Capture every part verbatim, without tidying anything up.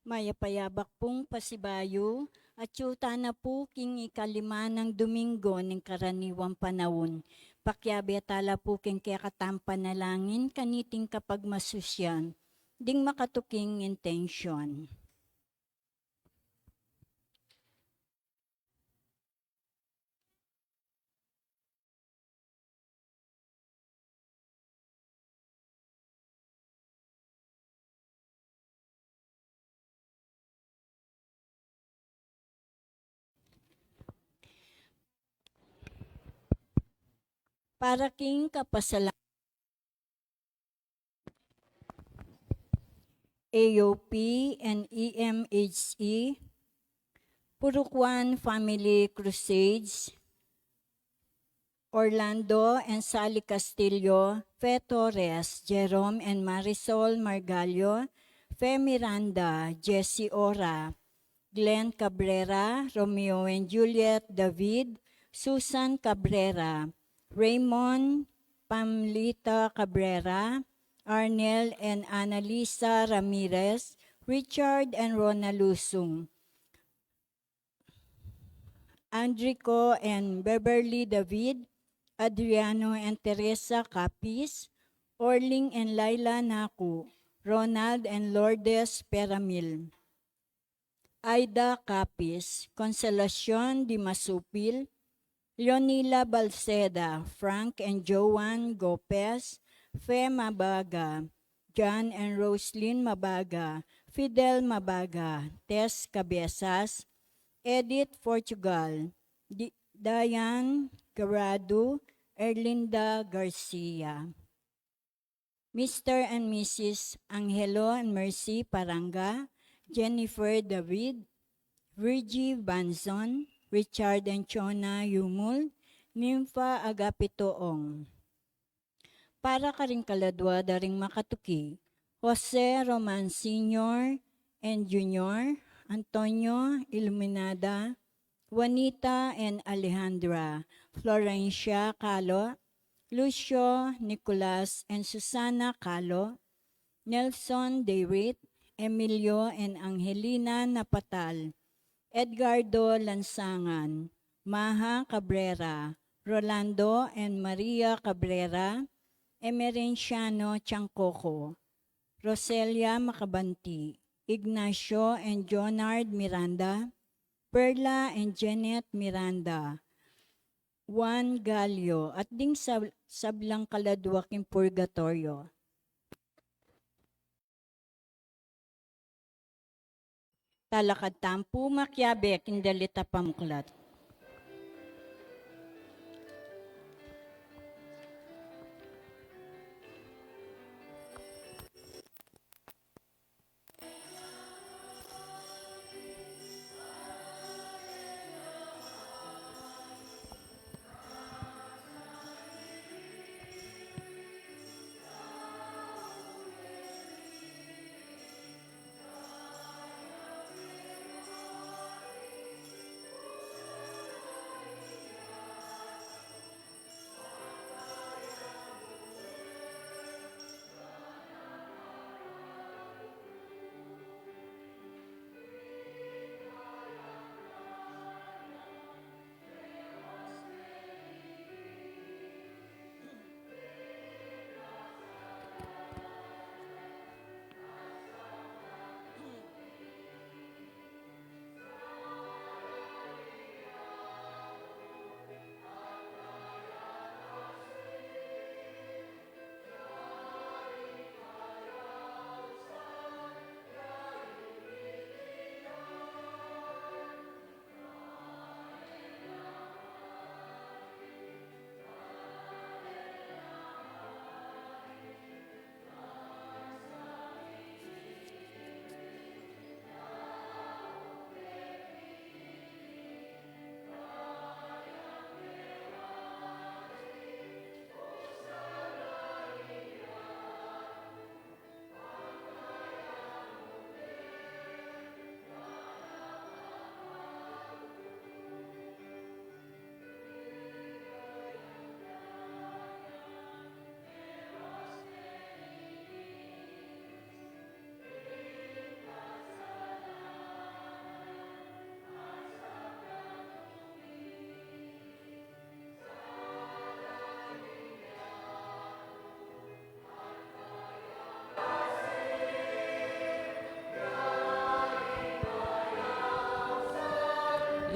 Mayap a yabak pung pasibayu, atyu tana pu king ikalima nang Domingo ning karaniwang panaun. Pakiabe tala pu king kekatang panalangin kaniting kapagmasusian ding makatuking intensyon. Para king kapasalamatan A O P and E M H E, Purukuan Family Crusades, Orlando and Sally Castillo, Fe Torres, Jerome and Marisol Margallo, Fe Miranda, Jesse Ora, Glenn Cabrera, Romeo and Juliet David, Susan Cabrera, Raymond Pamlita Cabrera, Arnel and Annalisa Ramirez, Richard and Rona Lusung, Andrico and Beverly David, Adriano and Teresa Capis, Orling and Laila Naku, Ronald and Lourdes Peramil, Aida Capis, Consolacion Dimasupil, Leonila Balceda, Frank and Joan Gopez, Fe Mabaga, John and Roslyn Mabaga, Fidel Mabaga, Tess Cabezas, Edith Portugal, Di-, Diane Garadu, Erlinda Garcia. Mister and Missus Angelo and Mercy Paranga, Jennifer David, Virgie Banzon, Richard and Chona Yumul, Nympha Agapito Ong. Para karing kaladua da ring makatuki, Jose Roman Senior and Junior, Antonio Iluminada, Juanita and Alejandra, Florencia Calo, Lucio, Nicolas and Susana Calo, Nelson David, Emilio and Angelina Napatal, Edgardo Lansangan, Maha Cabrera, Rolando and Maria Cabrera, Emerenciano Chancoco, Roselia Macabanti, Ignacio and Jonard Miranda, Perla and Janet Miranda, Juan Gallo, at ding sab-, sablang kaladua king purgatoryo. Talakad tamu pu makiabe king dalit a pamuklat.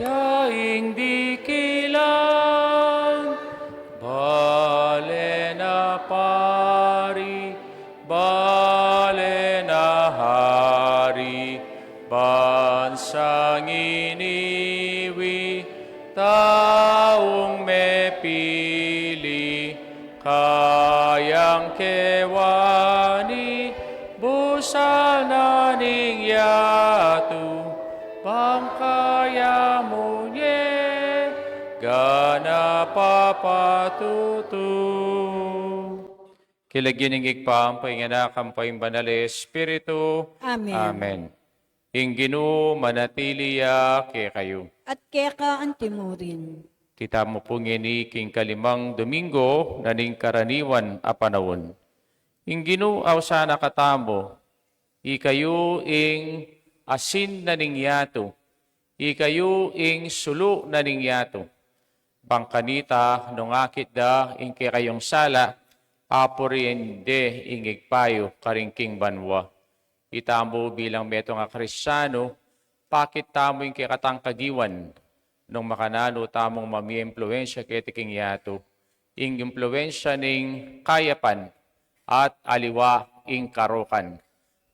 Yaing dikilan, bale na pari, bale na hari, bansang iniwi, taung mepili, kayang kewani, busal na ning yatu, bang kaya mu ne, gana papatutu. King lagyu ning Ibpa, ampo ing Anak, ampo ing Banal a Espiritu. Amen. Amen. Ing Ginu manatili ya kekayu. At keka antimurin. Kita mu pu ngeni king kalimang Domingo na ning karaniwan a panaun. Ing Ginu ausan na katamu, ikayu ing asin na ning yatu, ikayu ing sulu na ning yatu. Bang kanita nung akit da ing kekayung sala, apurian de ing Ibpa yu karin king banua. Itamu bilang metung a Kristianu, pakit tamu ing kekatang kagiwan, nung makananu tamung mamie impluensya keti king yatu, ing impluensya ning kayapan at aliwa ing karokan,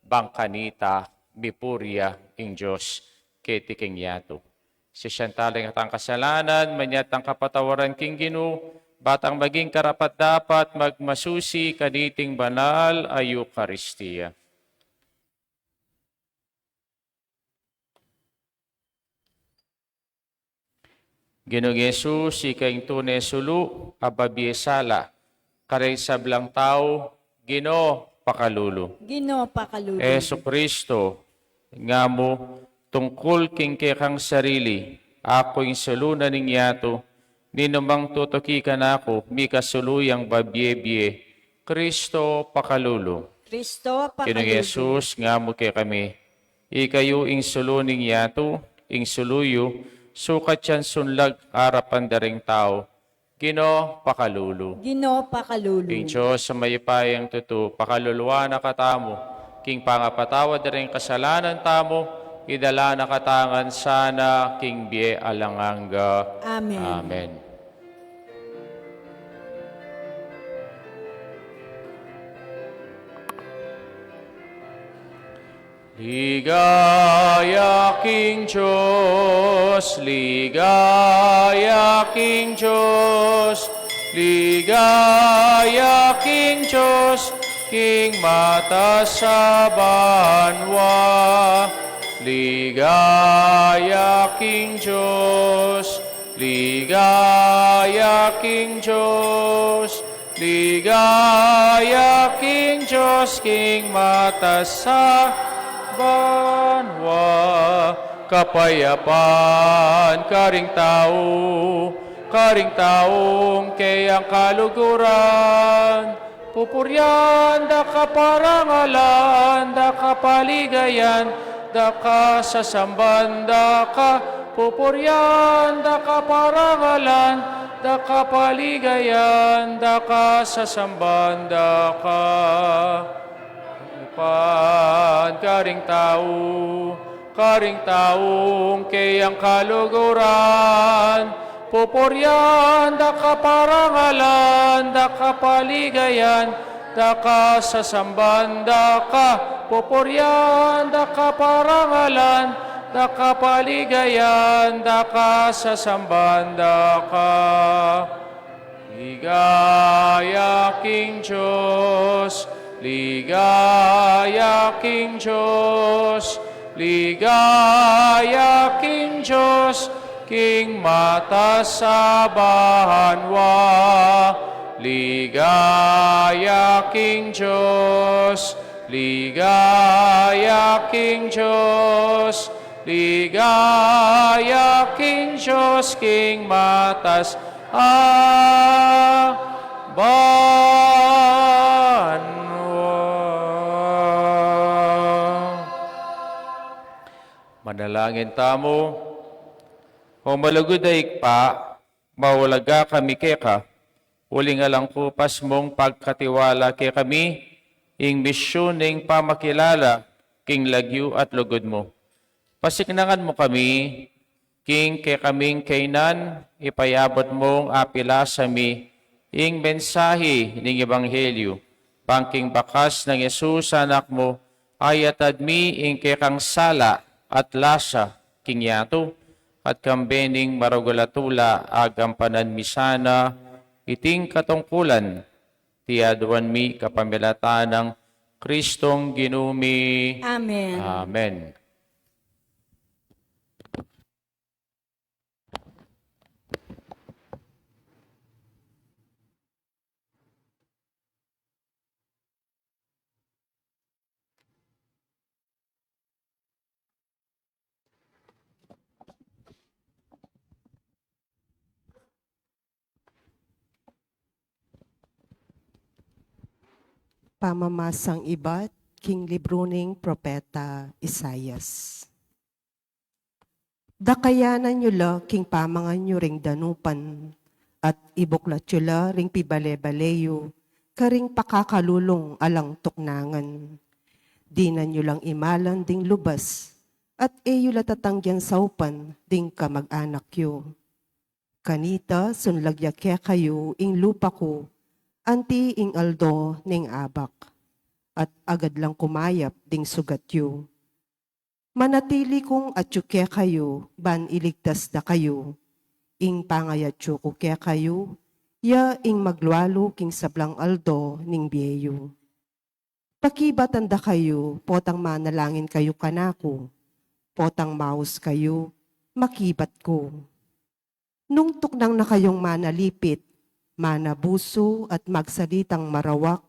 bang kanita mipuri ya ing Dios keti king yatu. Sisian tala ing kekatang kasalanan, manyad tang kapatawaran king Ginu, ba tang maging karapat-dapat magmasusi kaniting banal a Eukaristia. Ginung Jesus, ika ing tune sulu a babie sala kareng sablang tau, Ginu, pakalulu. Ginu, pakalulu. Jesucristo, nga mu tungkul king kekang sarili, aku ing sulu na ning yatu, ninumang tutuki kanaku, mikasulu yang babie-bie. Cristo, pakalulu. Cristo, pakalulu. Ginung Jesus, nga mu kekami, ikayu ing sulu ning yatu, ing sulu yu, sukat yang sunlag arapan da ring tau. Ginu, pakalulu. Ginu, pakalulu. Ing Dios a mayupayang tutu, pakaluluan na katamu king pangapatawad da ring kasalanan tamu, idala na katamu ngan sana king bie alang angga. Amen. Amen. Ligaya king Dios, ligaya king Dios, ligaya king Dios, king matas a banua. Ligaya king Dios, ligaya king Dios, ligaya king Dios, king matas a banua. Kapayapan karing tau, karing taung keyang kaluguran. Pupurian da ka, parangalan da ka, paligayan da ka, sasamban da ka. Pupurian da ka, parangalan da ka, paligayan da ka, sasamban da ka. Kapayapan karing tau, karing taung keyang kaluguran. Pupurian da ka, parangalan da ka, paligayan da ka, sasamban da ka. Pupurian da ka, parangalan da ka, paligayan da ka, sasamban da ka. Ligaya king Dios, ligaya king Dios, ligaya king Dios, king matas a banua. Ligaya king Dios, ligaya king Dios, ligaya king Dios, king matas a banua. Manalangin tamu. O malugud a Ibpa, maulaga kami keka, uling alang kupas mung pagkatiwala kekami ing misyun ning pamakilala king lagyu at lugud mu. Pasiknangan mu kami King kekaming kainan, ipayabut mung apilasa mi ing mensahe ning ebanghelyu, bang king bakas nang Jesus a Anak mu, ayatad mi ing kekang sala at lasa king yatu, at kambe ning maragul a tula, agampanan mi sana iting katungkulan. Iti aduan mi kapamilatan nang Kristong Ginu mi. Amen. Amen. Pamamasang ibat king libru ning propeta Isaias. Dakayanan yu la king pamangan yu ring danupan, at ibuklat yu la ring pibale-bale yu karing pakakalulung alang tuknangan. Dinan yu lang imalan ding lubas, at e yu la tatanggian saupan ding kamag-anak yu. Kanita sunlag ya kekayu ing lupa ku, anti ing aldo ning abak, at agad lang kumayap ding sugat yu. Manatili kung atyu kekayu ban iligtas da kayu. Ing pangayatyu ku kekayu, ya ing maglualu king sablang aldo ning bie yu. Pakibatan da kayu, potang manalangin kayu kanaku, potang maus kayu, makibat ku. Nung tuknang na kayung manalipit, manabusu at magsalitang marawak,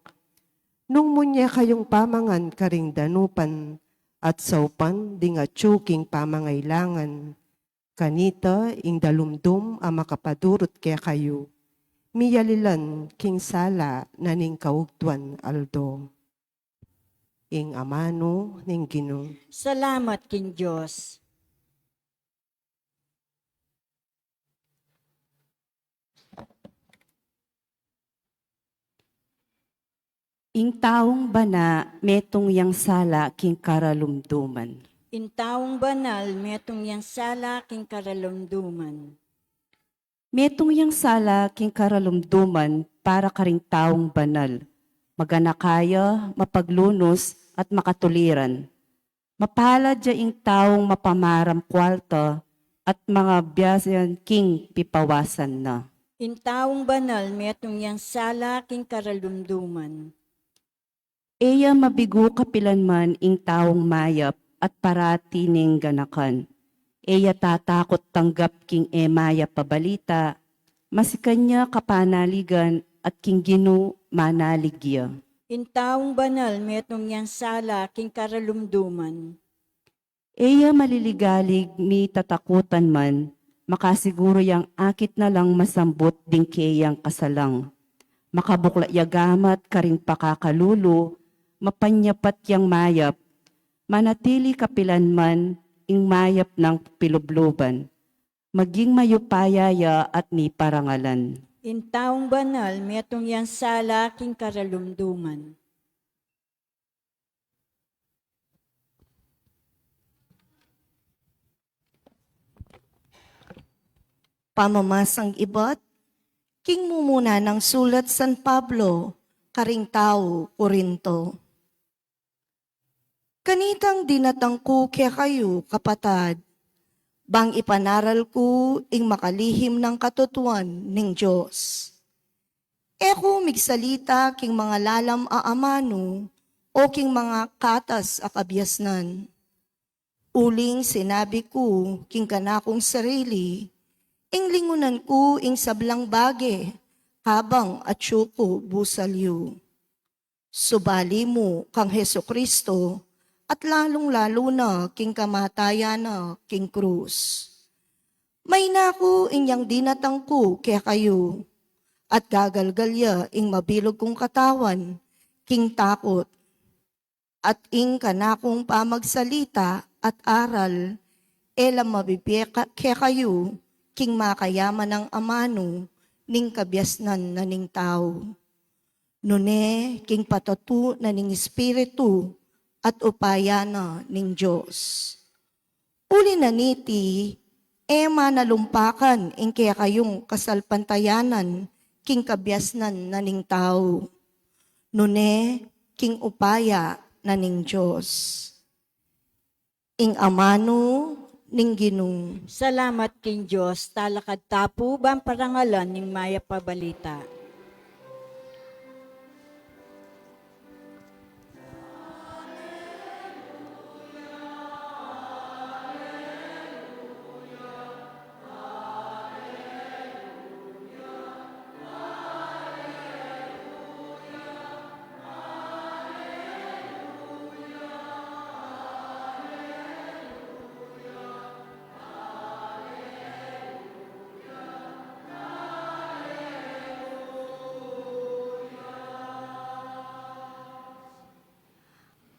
nung munye kayung pamangan karing danupan at saupan ding atyu king pamangailangan, kanita ing dalumdum a makapadurut kekayu, miyalilan king sala na ning kaugtuan aldo. Ing amanu ning Ginu. Salamat king Dios. Ing taung bana metung yang sala king karalumduman. Ing taung banal metung yang sala king karalumduman. Metung yang sala king karalumduman para karing taung banal. Maganaka ya, mapaglunus, at makatuliran. Mapalad ya ing taung mapamaram kwalta at mangabiasan king pipawasan na. Ing taung banal metung yang sala king karalumduman. E ya mabigu kapilanman ing taung mayap at parati ning ganakan. E ya tatakut tanggap king e mayap a balita, masikan ya kapanaligan at king Ginu manalig ya. Ing taung banal metung yang sala king karalumduman. E ya maliligalig ni tatakutan man, makasiguru yang akit na lang masambut ding keyang kasalang. Makabuklat ya gamat karing pakakalulu, mapanyapat yang mayap, manatili kapilanman ing mayap nang pilubluban. Maging mayupaya ya at miparangalan. Ing taung banal metung yang sala king karalumduman. Pamamasang ibat king mumuna nang sulat San Pablo karing tau Corinto. Kanitang dinatang ku kekayu, kapatad, bang ipanaral ku ing makalihim nang katutuan ning Dios. E ku migsalita king mangalalam a amanu o king mangakatas a kabiasnan. Uling sinabi ku king kanakung sarili, ing lingunan ku ing sablang bage, kabang atyu ku busal yu. Subali mu kang Jesucristo, at lalung-lalu na king kamatayan na king krus. Mayna ku inyang dinatang ku kekayu, at gagalgal ya ing mabilug kung katawan king takut. At ing kanakung pamagsalita at aral, e la mabibie ka-, kekayu king makayaman nang amanu ning kabiasnan na ning tau. Nune king patatu na ning Espiritu at upaya na ning Dios. Uli na niti, E manalumpakan ing kekayung kasalpantayanan king kabiasnan na ning tau, nune king upaya na ning Dios. Ing amanu ning Ginu. Salamat king Dios. Talakad ta pu ban parangalan ing mayap a balita.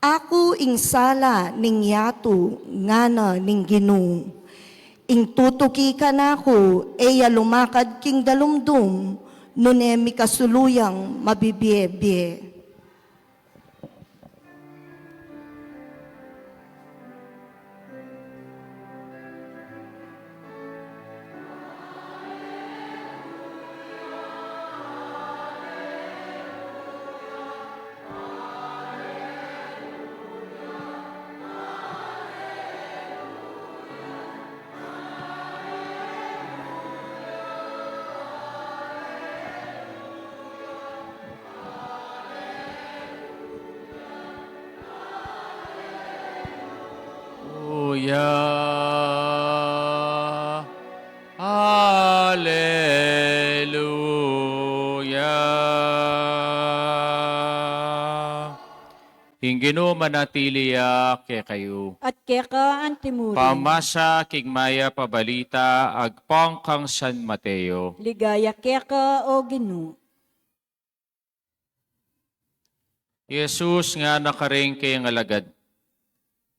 Aku ing sala ning yatu, ngana ning Ginu. Ing tutuki kanaku, e ya lumakad king dalumdum, nune mikasulu yang mabibie-bie. Alleluia. Alleluia. Ing Ginu manatili ya kekayu. At keka antimurin. Pamasa king mayap a balita agpang kang San Mateo. Ligaya keka, O Ginu. Jesus ngana karing kayang alagad,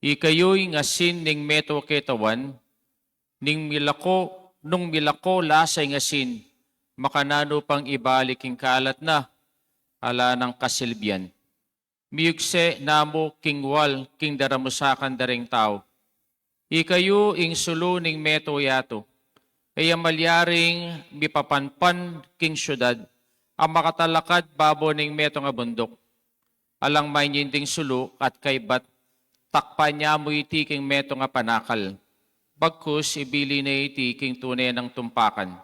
ikayu ing asin ning meto a katawan, ning milako, nung milako lasa ing asin, makananu pang ibalik ing kalat na, ala nang kasilbian. Miyugse na mu king wal king daramusakan da ring tau. Ikayu ing sulu ning meto a yatu. E ya malyaring mipapanpan king siudad a makatalakad babo ning metung a bunduk. Alang mainyinding sulu at kaybat, takpan ya mu iti king metung a panakal. Bagkus ibili ne iti king tune nang tumpakan.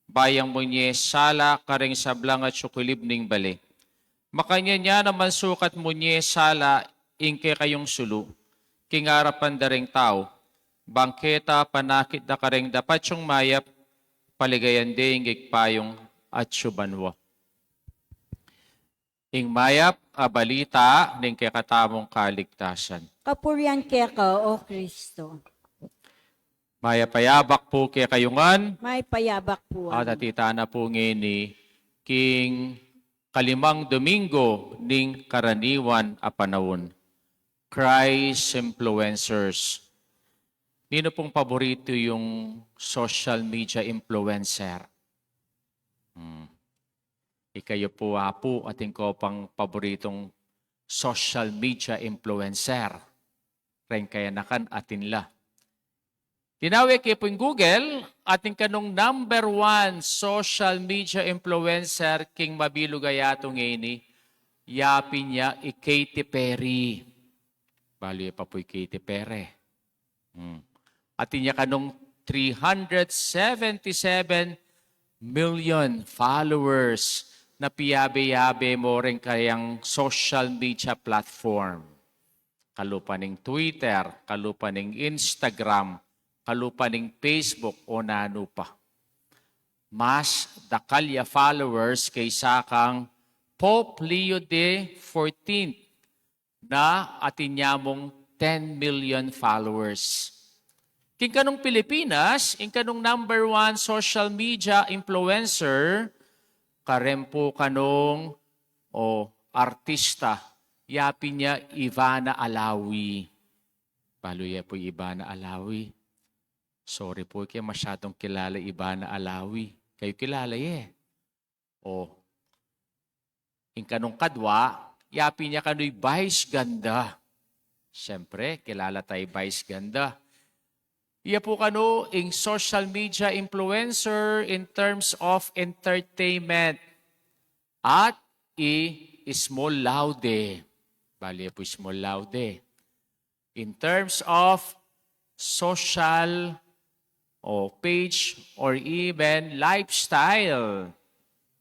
Ba yang munye sala karing sablang atyu kulib ning bale. Makanyan ya naman sukat munye sala ing kekayung sulu king arapan da ring tau, bang keta panakit da karing dapat yung mayap, paligayan de ing Ibpa yung atyu banua. Ing mayap a balita ning kekatamung kaligtasan. Kapurian keka, O Kristo. Mayap a yabak pu kekayu ngan. Mayap a yabak pu. At atin tana pu ngeni king kalimang Domingo ning karaniwan a panaun. Christ influencers. Ninu pung paboritu yung social media influencer? Hmm. Ikayu pu, Apu, atin ko pang paboritung social media influencer. Reng kayanakan atin la. Tinawe ke pu ing Google, atin kanung number one social media influencer king mabilug a yatu ngeni, yapin ya i Katy Perry. Balu ye pa pu i Katy Perry. Hmm. Atin ya kanung three hundred seventy-seven million followers na piyabe-yabe mo reng kayang social media platform. Kalupa ning Twitter, kalupa ning Instagram, kalupa ning Facebook, o nanu pa. Mas dakal ya followers kaysa kang Pope Leo the fourteenth na atin ya mung ten million followers. King kanung Pilipinas, ing kanung number one social media influencer, karen pu kanung o artista, yapin ya Ivana Alawi. Balu ye pu i Ivana Alawi? Sorry pu, e ke masyadung kilala i Ivana Alawi. Kayu kilala ye? O, ing kanung kadwa, yapin ya kanu i Vice Ganda. Siyempre, kilala ta i Vice Ganda. Iya pu kanu ing social media influencer in terms of entertainment. At i small laude. Bali pu small laude. In terms of social o page or even lifestyle,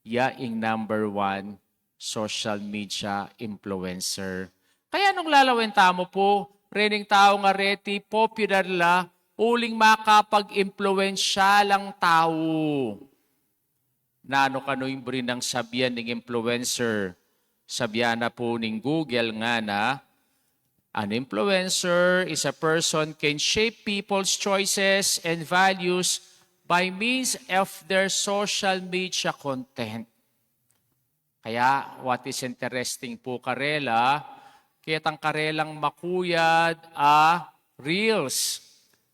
ya ing number one social media influencer. Kaya nung lalawen tamu pu, rening tau nga reti popular la, uling makapag-impluensya lang tau. Nanu kanu ing buri nang sabian ning influencer? Sabian na pu ning Google ngana, an influencer is a person can shape people's choices and values by means of their social media content. Kaya, what is interesting pu karela, ketang karelang makuyad a reels,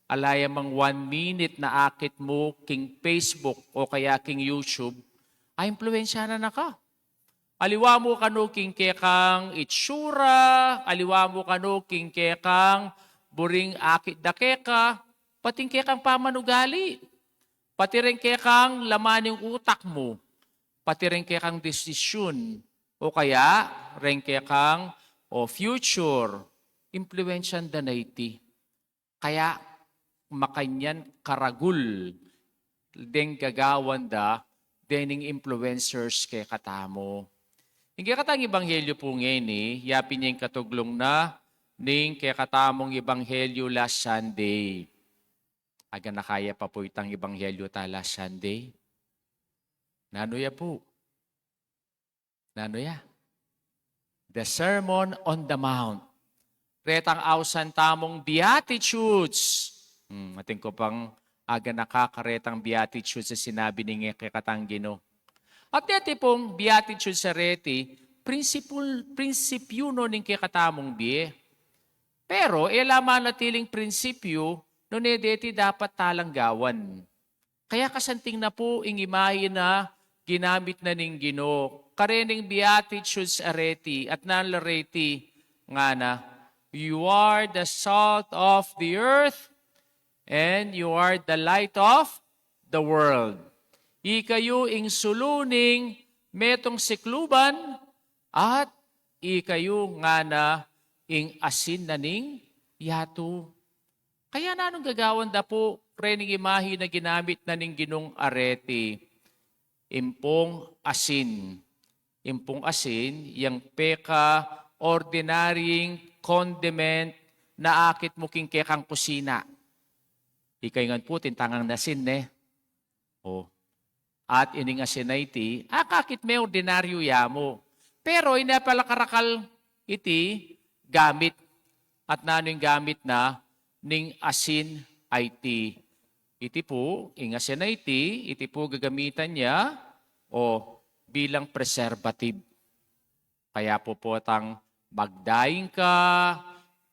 ala ya mang one minute na akit mu king Facebook o kaya king YouTube, a impluensyanan na ka. Aliwa mu kanu king kekang itsura, aliwa mu kanu king kekang buring akit da keka, pati ing kekang pamanugali, pati ring kekang laman ning utak mu, pati ring kekang desisyun, o kaya ring kekang o future, impluensyan da na iti. Kaya makanyan karagul deng gagawan da dening influencers kekatamu. Ing kekatang ebanghelyo pu ngeni, yapin ya ing katuglung na ning kekatamung ebanghelyo last Sunday. Aganaka ya pa pu itang ebanghelyo ta last Sunday? Nanu ya pu? Nanu ya? The Sermon on the Mount. Retang ausan tamung Beatitudes. Hmm, atin ku pang aganaka karetang Beatitudes a sinabi ning kekatang Ginu. At deti pung Beatitudes a reti, prinsipul-, prinsipyu no ning kekatamung bie. Pero, e la manatiling prinsipyu, nune deti dapat talang gawan. Kaya kasanting na pu ing imahe na ginamit na ning Ginu. Karening Beatitudes a reti, at nanu la reti, ngana, "You are the salt of the earth, and you are the light of the world." Ikayu ing sulu ning metung sikluban, at ikayu ngana ing asin na ning yatu. Kaya nanung gagawan da pu rening imahe na ginamit na ning Ginung areti? Impung asin. Impung asin, yang peka-ordinaryung condiment na akit mu king kekang kusina. Ika ngan pu, tintangang na asin, ne? O. At ining asin a iti, akakit me ordinaryu ya mu. Pero ina pala karakal iti gamit. At nanu ing gamit na ning asin a iti? Iti pu, ing asin a iti, iti pu gagamitan ya, o, bilang preservative. Kaya pu potang magdaing ka,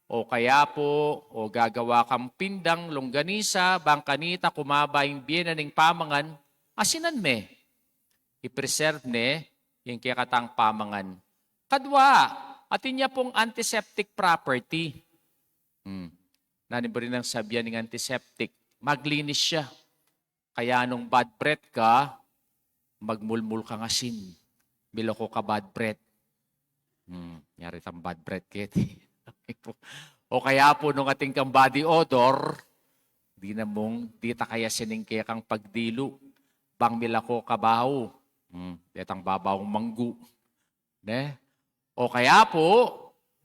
o kaya pu, o gagawa kang pindang longganisa, bang kanita kumaba ing bie na ning pamangan, asinan me. I-preserve ne ing kekatang pamangan. Kadwa, atin ya pung antiseptic property. Hmm. Nanu ing buri nang sabian ning antiseptic? Maglinis ya. Kaya nung bad breath ka, magmulmul kang asin. Milako ka bad breath. Hmm, yari tang bad breath keti. O kaya pu nung atin kang body odor, di na mung, di ta kaya sining kekang pagdilu. Bang milako ka bau. Hmm, detang babaung manggu. Ne? O kaya pu,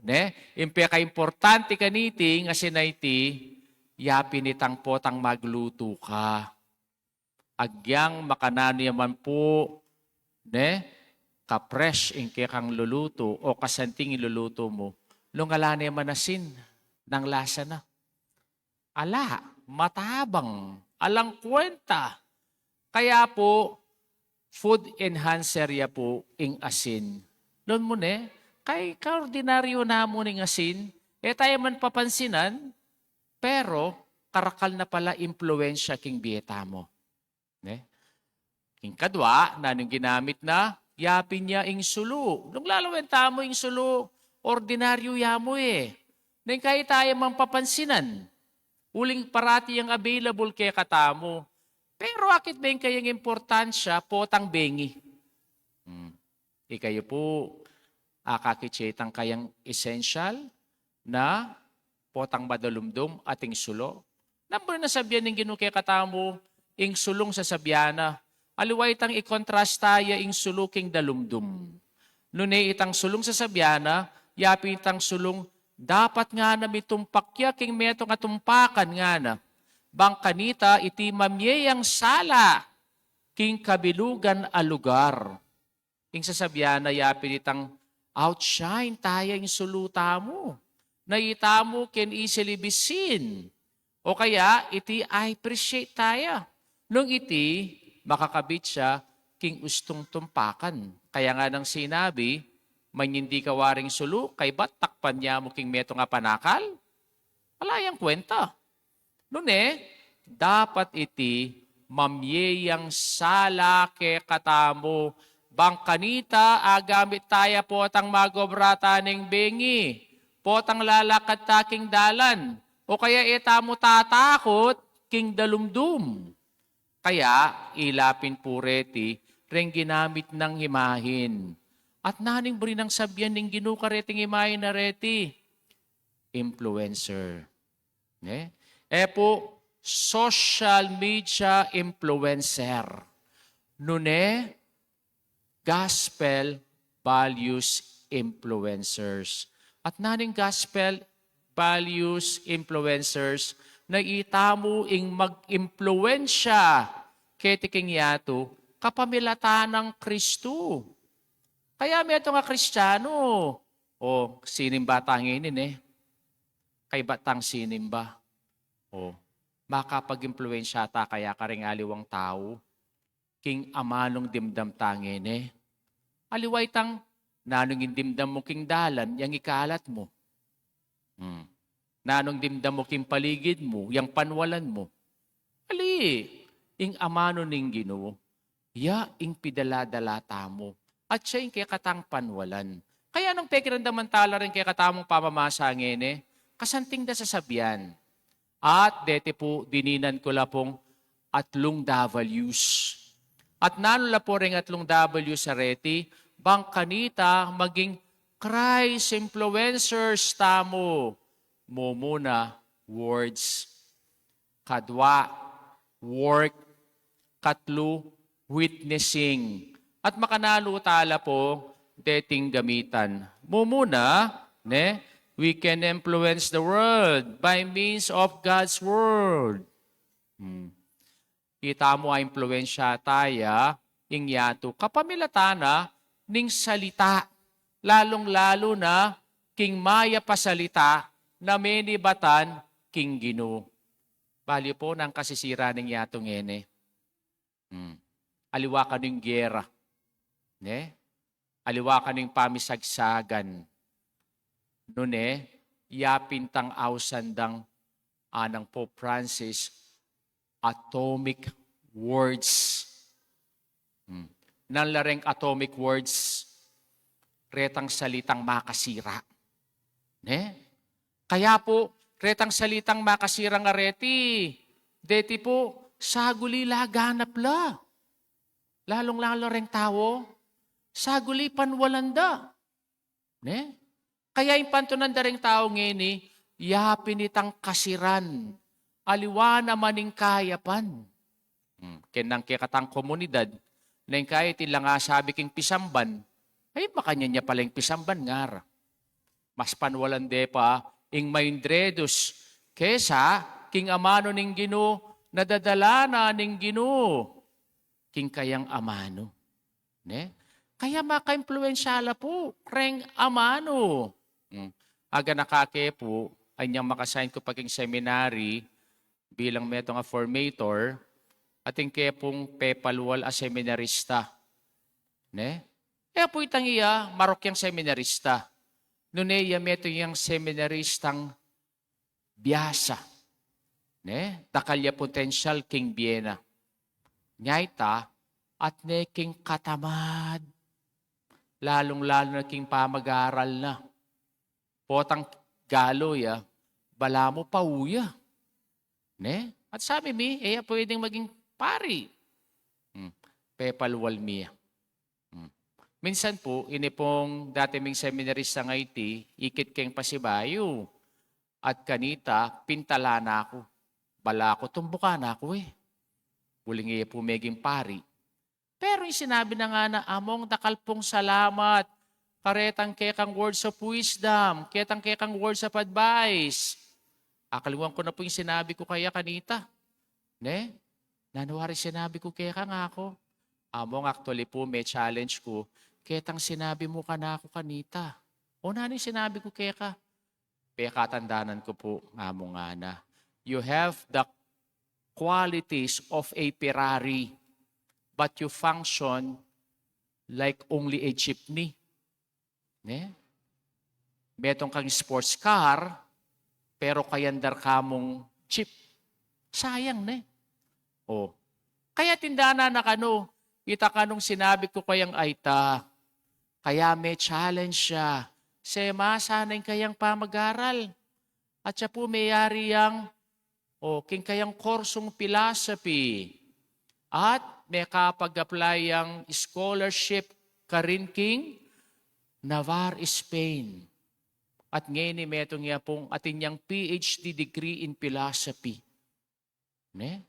ne? Ing pekaimportante kaniti, ing asin a iti, yapin itang potang maglutu ka. Agyang makananu ya man pu, ne? Ka-fresh ing kekang lulutu, o kasanting ing lulutu mu. Nung ala ne man asin, nanu lasa na? Ala, matabang, alang kwenta. Kaya pu, food enhancer ya pu ing asin. Lawen mu ne, kay kaordinaryu na mu ning asin, e ta ya man papansinan, pero karakal na pala impluensya king bie tamu. Ne? Ing kadwa, nanung ginamit na, yapin ya ing sulu. Nung lalawen tamu ing sulu, ordinaryu ya mu e. Neng kay e ta ya man papansinan. Uling parati yang available kekatamu. Pero akit beng kayang importansya, potang bengi. Hmm. Ikayu pu, akakit ye itang kayang essential na potang madalumdum ating sulu. Nanu pu ring sasabian ning Ginu kekatamu, ing sulung sasabian na, aliwa itang ikontrasta ya ing sulu king dalumdum. Nune itang sulung sasabian na, yapin itang sulung dapat ngana mitumpak ya king metung a tumpakan ngana. Bang kanita iti mamye yang sala king kabilugan a lugar. Ing sasabian na yapin itang outshine taya ing sulu tamu. Na itamu can easily be seen. O kaya iti appreciate taya. Nung iti makakabit ya king ustung tumpakan. Kaya nga nang sinabi, manyindi ka waring sulu, kaybat takpan ya mu king metung a panakal? Ala yang kwenta. Nune, dapat iti mamye yang sala kekatamu, bang kanita agamit taya potang magobra ta ning bengi, potang lalakad ta king dalan, o kaya e tamu tatakut king dalumdum. Kaya ila pin pu reti reng ginamit nang imahin. At nanu ing buri nang sabian ning Ginu kareting imahin a reti? Influencer. Ne? E pu, social media influencer. Nune, gospel values influencers. At nanu ing gospel values influencers? Na itamu ing mag-impluensya keti king yatu kapamilatan nang Kristu. Kaya metung a Kristiyanu, o, sinimba ta ngeni, ne? Kaybat tang sinimba. O, makapag-impluensya ta kaya karing aliwang tau king amanung dimdam ta ngeni? Aliwa itang nanung ing dimdam mu king dalan, yang ikalat mu. Hmm. Nanung dimdam mu king paligid mu, yang panwalan mu. Ali, ing amanu ning Ginu, ya ing pidala-dala tamu. At siya ing kekatang panwalan. Kaya nung pekiramdaman ta la ring kekatamung pamamasa ngeni, kasanting da sasabian. At deti pu, dininan ku la pung atlung W's. At nanu la pu ring atlung W's a reti? Bang kanita maging Christ influencers tamu. Mumuna, words. Kadwa, work. Katlu, witnessing. At makanalu ta la pu deting gamitan. Mumuna, ne, we can influence the world by means of God's word. Hmm. Itamu a impluensya taya ing yatu kapamilatan na ning salita, lalung-lalu na king mayap a salita na menibatan king Ginu. Bali pu nang kasisiran ning yatu ngeni. Hmm. Aliwa kanu ing gera. Ne? Aliwa kanu ing pamisagsagan. Nune, yapin tang ausan dang anang Pope Francis, atomic words. Hmm. Nanu la reng atomic words? Retang salitang makasira. Ne? Kaya pu, retang salitang makasira a reti, deti pu, saguli laganap la. Lalung-lalu reng tau, saguli panwalan da. Ne? Kaya ing pantunan da reng tau ngeni, yapin itang kasiran, aliwa naman ing kayapan. Hmm, keng kekatang komunidad, neng kaya iti la nga sabi king pisamban, ay, makanyan ya pala ing pisamban ngara. Mas panwalan de pa ing maindredus kesa king amanu ning Ginu, na dadala na ning Ginu king kayang amanu. Ne? Kaya makaimpluensya la pu reng amanu. Hmm. Aganaka ke pu, anyang makasign ku pa king seminary bilang metung a formator, atin ke pung pepalwal a seminarista. Ne? E pu itang iya marok yang seminarista. Nune iya metung yang seminaristang biasa. Ne? Dakal ya potensyal king bie na. Nya ita, at ne king katamad. Lalung-lalu na king pamag-aral na. Potang galu ya, balamu pau ya. Ne? At sabi mi, e ya pwedeng maging pari. Hmm. Pepalwal mi ya. Hmm. Minsan pu, ini pung dati ming seminarista nga iti, ikit keng pasibayu. At kanita, pintalan na ku. Bala ku, tumbukan na ku e. Uling e ya pu meging pari. Pero ing sinabi na ngana, among dakal pung salamat, karetang kekang words of wisdom, ketang kekang words of advice. Akalingwan ku na pu ing sinabi ku kaya kanita. Ne? Nanu wari sinabi ku keka ngaku? Among actually pu me-challenge ku, ketang sinabi mu kanaku kanita. O nanu ing sinabi ku keka? Pekatandanan ku pu, among ngana, you have the qualities of a Ferrari, but you function like only a jeepney. Ne? Metung kang sports car, pero kayandar ka mung jeep. Sayang, ne? O. Kaya tindanan na kanu, ita kanung sinabi ku kayang, ay ta, kaya me-challenge ya. Semasa na ing kayang pamag-aral. At ya pu meyari yang, o, king kayang kursung philosophy. At mekapag-apply yang scholarship karin king Navarre, Spain. At ngeni metung ya pung atin yang P H D degree in philosophy. Ne?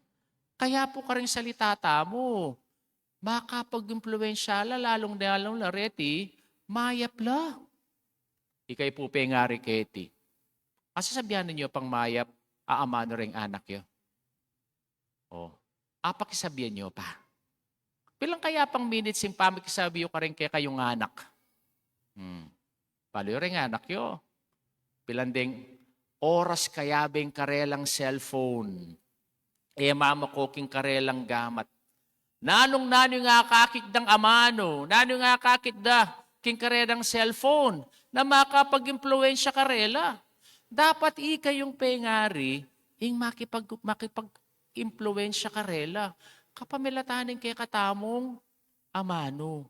Kaya pu karing salita tamu, makapag-impluwensya la, lalung-lalung la reti, mayap la. Ikay pu pengari keti. Asasabian ninyo pang mayap, a amanu reng anak yu? O, apakisabian yu pa. Pilan kaya pang minutes ing pamikisabi yu karing kekayung anak? Hmm. Balu yu reng anak yu. Pilan deng oras kaya beng karelang cellphone? E mamaku king karelang gamat. Nanung nanu ing akakit dang amanu, nanu ing akakit da king karelang cellphone, na makapag-impluwensya karela. Dapat ikayung pengari, ing makipag-, makipag-impluwensya karela. Kapamilatan ning kekatamung amanu.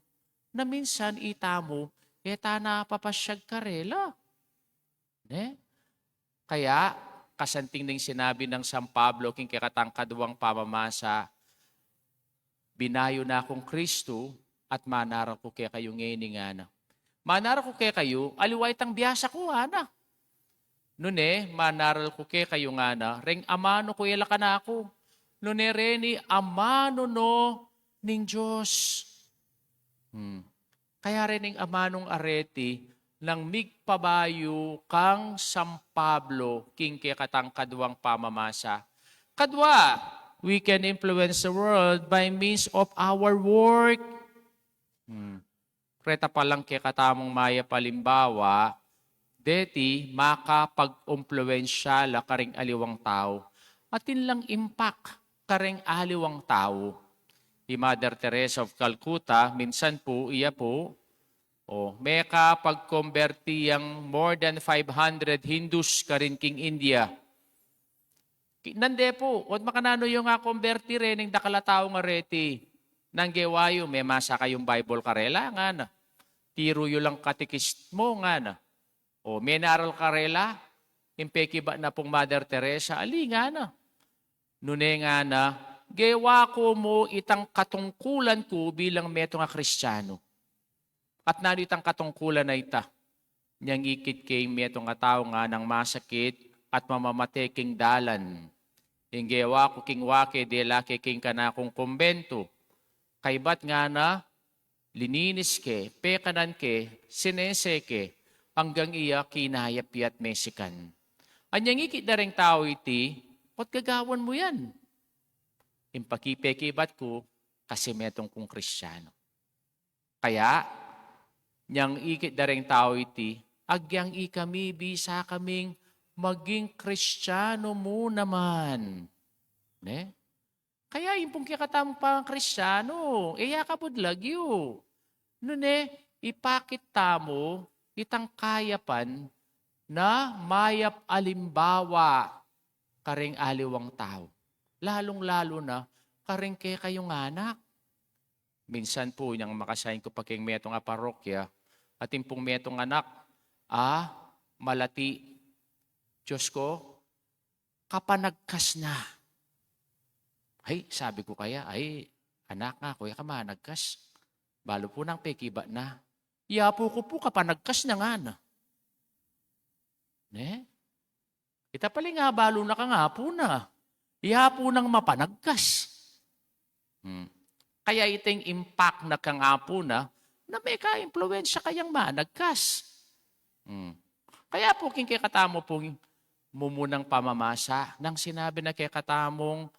Na minsan itamu, e ta na papasyag karela. Ne? Kaya, kasanting ning sinabi nang San Pablo king kekatang kaduang pamamasa, binayu na kung Kristu at manaral ku kekayu ngeni ngana. Manaral ku kekayu, aliwa itang biasa ku, ngana. Nune, manaral ku kekayu ngana, reng amanu ku e la kanaku. Nune reni amanu no ning Dios. Hmm. Kaya reni ing amanung areti nang migpabayu kang San Pablo king kekatang kaduang pamamasa. Kadua, we can influence the world by means of our work. Hmm. Reta palang kekatamung mayap a alimbawa, deti makapag-impluwensya la karing aliwang tau. Atin lang impact karing aliwang tau. I Mother Teresa of Calcutta, minsan pu, iya pu, o, mekapagkomberti yang more than five hundred Hindus karin king India. Ki-, nande pu, ot makananu yu nga komberti rening dakal a tau nga reti. Nang gewa yu, memasa kayung Bible karela, ngana. Tiru yu lang katikismo, ngana. O, menaral karela, ing pekibat na pung Mother Teresa, ali, ngana. Nune ngana, gewa ku mu itang katungkulan ku bilang metung a Kristianu. At nanu itang katungkulan a ita? Nyang ikit ke ing metung a tau nganang masakit at mamamate king dalan. Ing gewa ku king wake dela ke king kanakung kumbentu. Kaybat ngana, lininis ke, pekanan ke, sinese ke, anggang iya kinayap ya't mesikan. Anyang ikit da reng tau iti, ot gagawan mu yan? Ing pakipekibat ku, kasi metung kung Kristianu. Kaya, nyang ikit da reng tau iti, agyang ikami bisa kaming maging Kristianu mu naman. Ne? Kaya ing pung kekatamung pangakristianu, e ya kabudlag yu. Nune, ipakit tamu itang kayapan na mayap alimbawa karing aliwang tau. Lalung-lalu na karing kekayung anak. Minsan pu, nyang makasain ku pa king metung a parokya, atin pung metung anak a malati, Dios ku, kapanagkas na. Ay, sabi ku kaya, ay, anak, ngaku ya ka managkas. Balu pu nang pekibat na. Iya pu ku pu kapanagkas na ngana. Ne? Ita pala ing abalu na ka ngapu na. Iya pu nang mapanagkas. Hmm. Kaya iting impact na ka ngapu na, na mekaimpluwensya kayang managkas. Hmm. Kaya pu king kekatamu pung mumunang pamamasa, nang sinabi na kekatamung,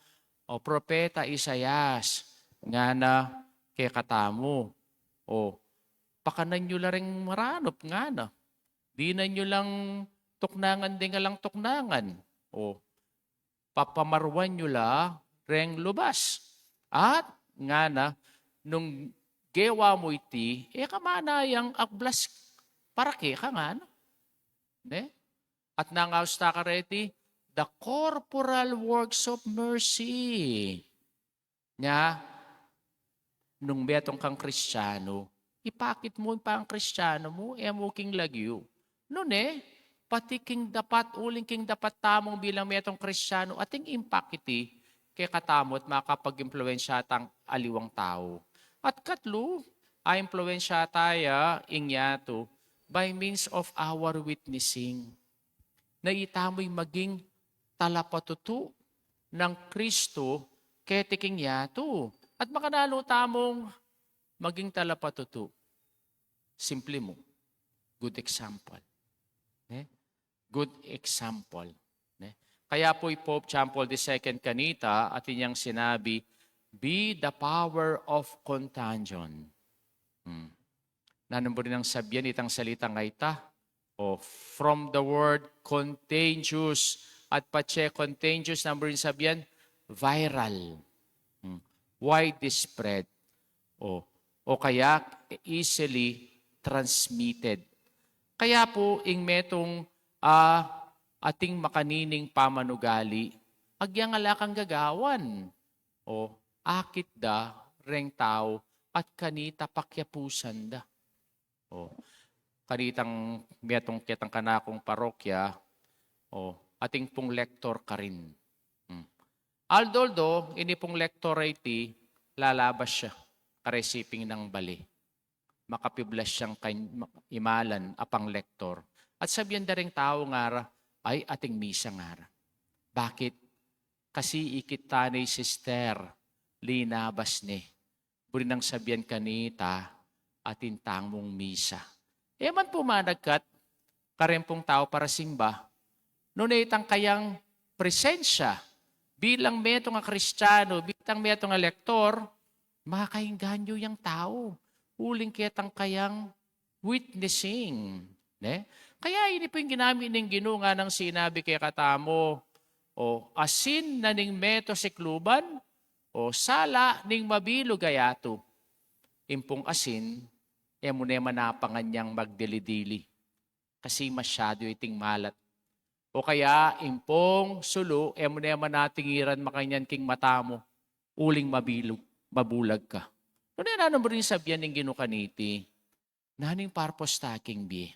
o propeta Isaias, ngana kekatamu, o pakanan yu la reng maranup ngana. Dinan yu lang tuknangan deng alang tuknangan. O, papamaruan yu la reng lubas. At ngana, nung gewa mu iti, e ka manayang ablas para keka ngana. Ne? At nangaus ta kareti, the corporal works of mercy. Nya, nung metung kang Kristianu, ipakit mu ing pangkristianu mu, e mu king lagyu. Nune, pati king dapat, uling king dapat tamung bilang metung Kristianu, ating impact iti kekatamu at makapag-impluwensya tang aliwang tau. At katlu, aimpluwensya ta ya ing yatu by means of our witnessing. Na itamu'y maging talapatutu nang Kristo keti king yatu. At makananu tamung maging talapatutu? Simple mu, good example. Ne? Good example. Ne? Kaya pu i Pope John Paul the Second kanita, atin yang sinabi, "Be the power of contagion." Hmm. Nanung buri nang sabian itang salitang ita? O, from the word contagious, at patse contagious, nanung buri nang sabian? Viral. Hmm. Widespread. O, o kaya easily transmitted. Kaya pu, ing metung, ah, ating makanining pamanugali, agyang ala kang gagawan. O, akit da reng tau at kanita pakyapusan da. O, kanitang metung ketang kanakung parokya, o, ating pung lektor karin. Hmm. Aldo-aldo, ini pung lektor a iti, lalabas ya karing siping nang bale. Makapiblas yang kan-, imalan a panglektor. At sabian da reng tau ngara, ay, ating misa ngara. Bakit? Kasi ikit ta ne i sister, linabas ne. Buri nang sabian kanita, atin tamung misa. E man pu managkat kareng pung tau para simba, nune itang kayang presensya bilang metung a Kristianu, bilang metung a lektor, makainganyu yang tau uling ketang kayang witnessing. Ne? Kaya ini pu ing ginamit ning Ginu, nganang sinabi kekatamu, o, asin na ning meto sikluban, o, sala ning mabilug a yatu. Ing pung asin, e mu ne manapangan yang magdili-dili. Kasi masyadu iting malat. O kaya, ing pung sulu, e mu ne manatingiran makanyan king mata mu, uling mabilug, mabulag ka. Nune, nanung buri nang sabian ning Ginu kaniti? Nanu ing purpose ta king bie?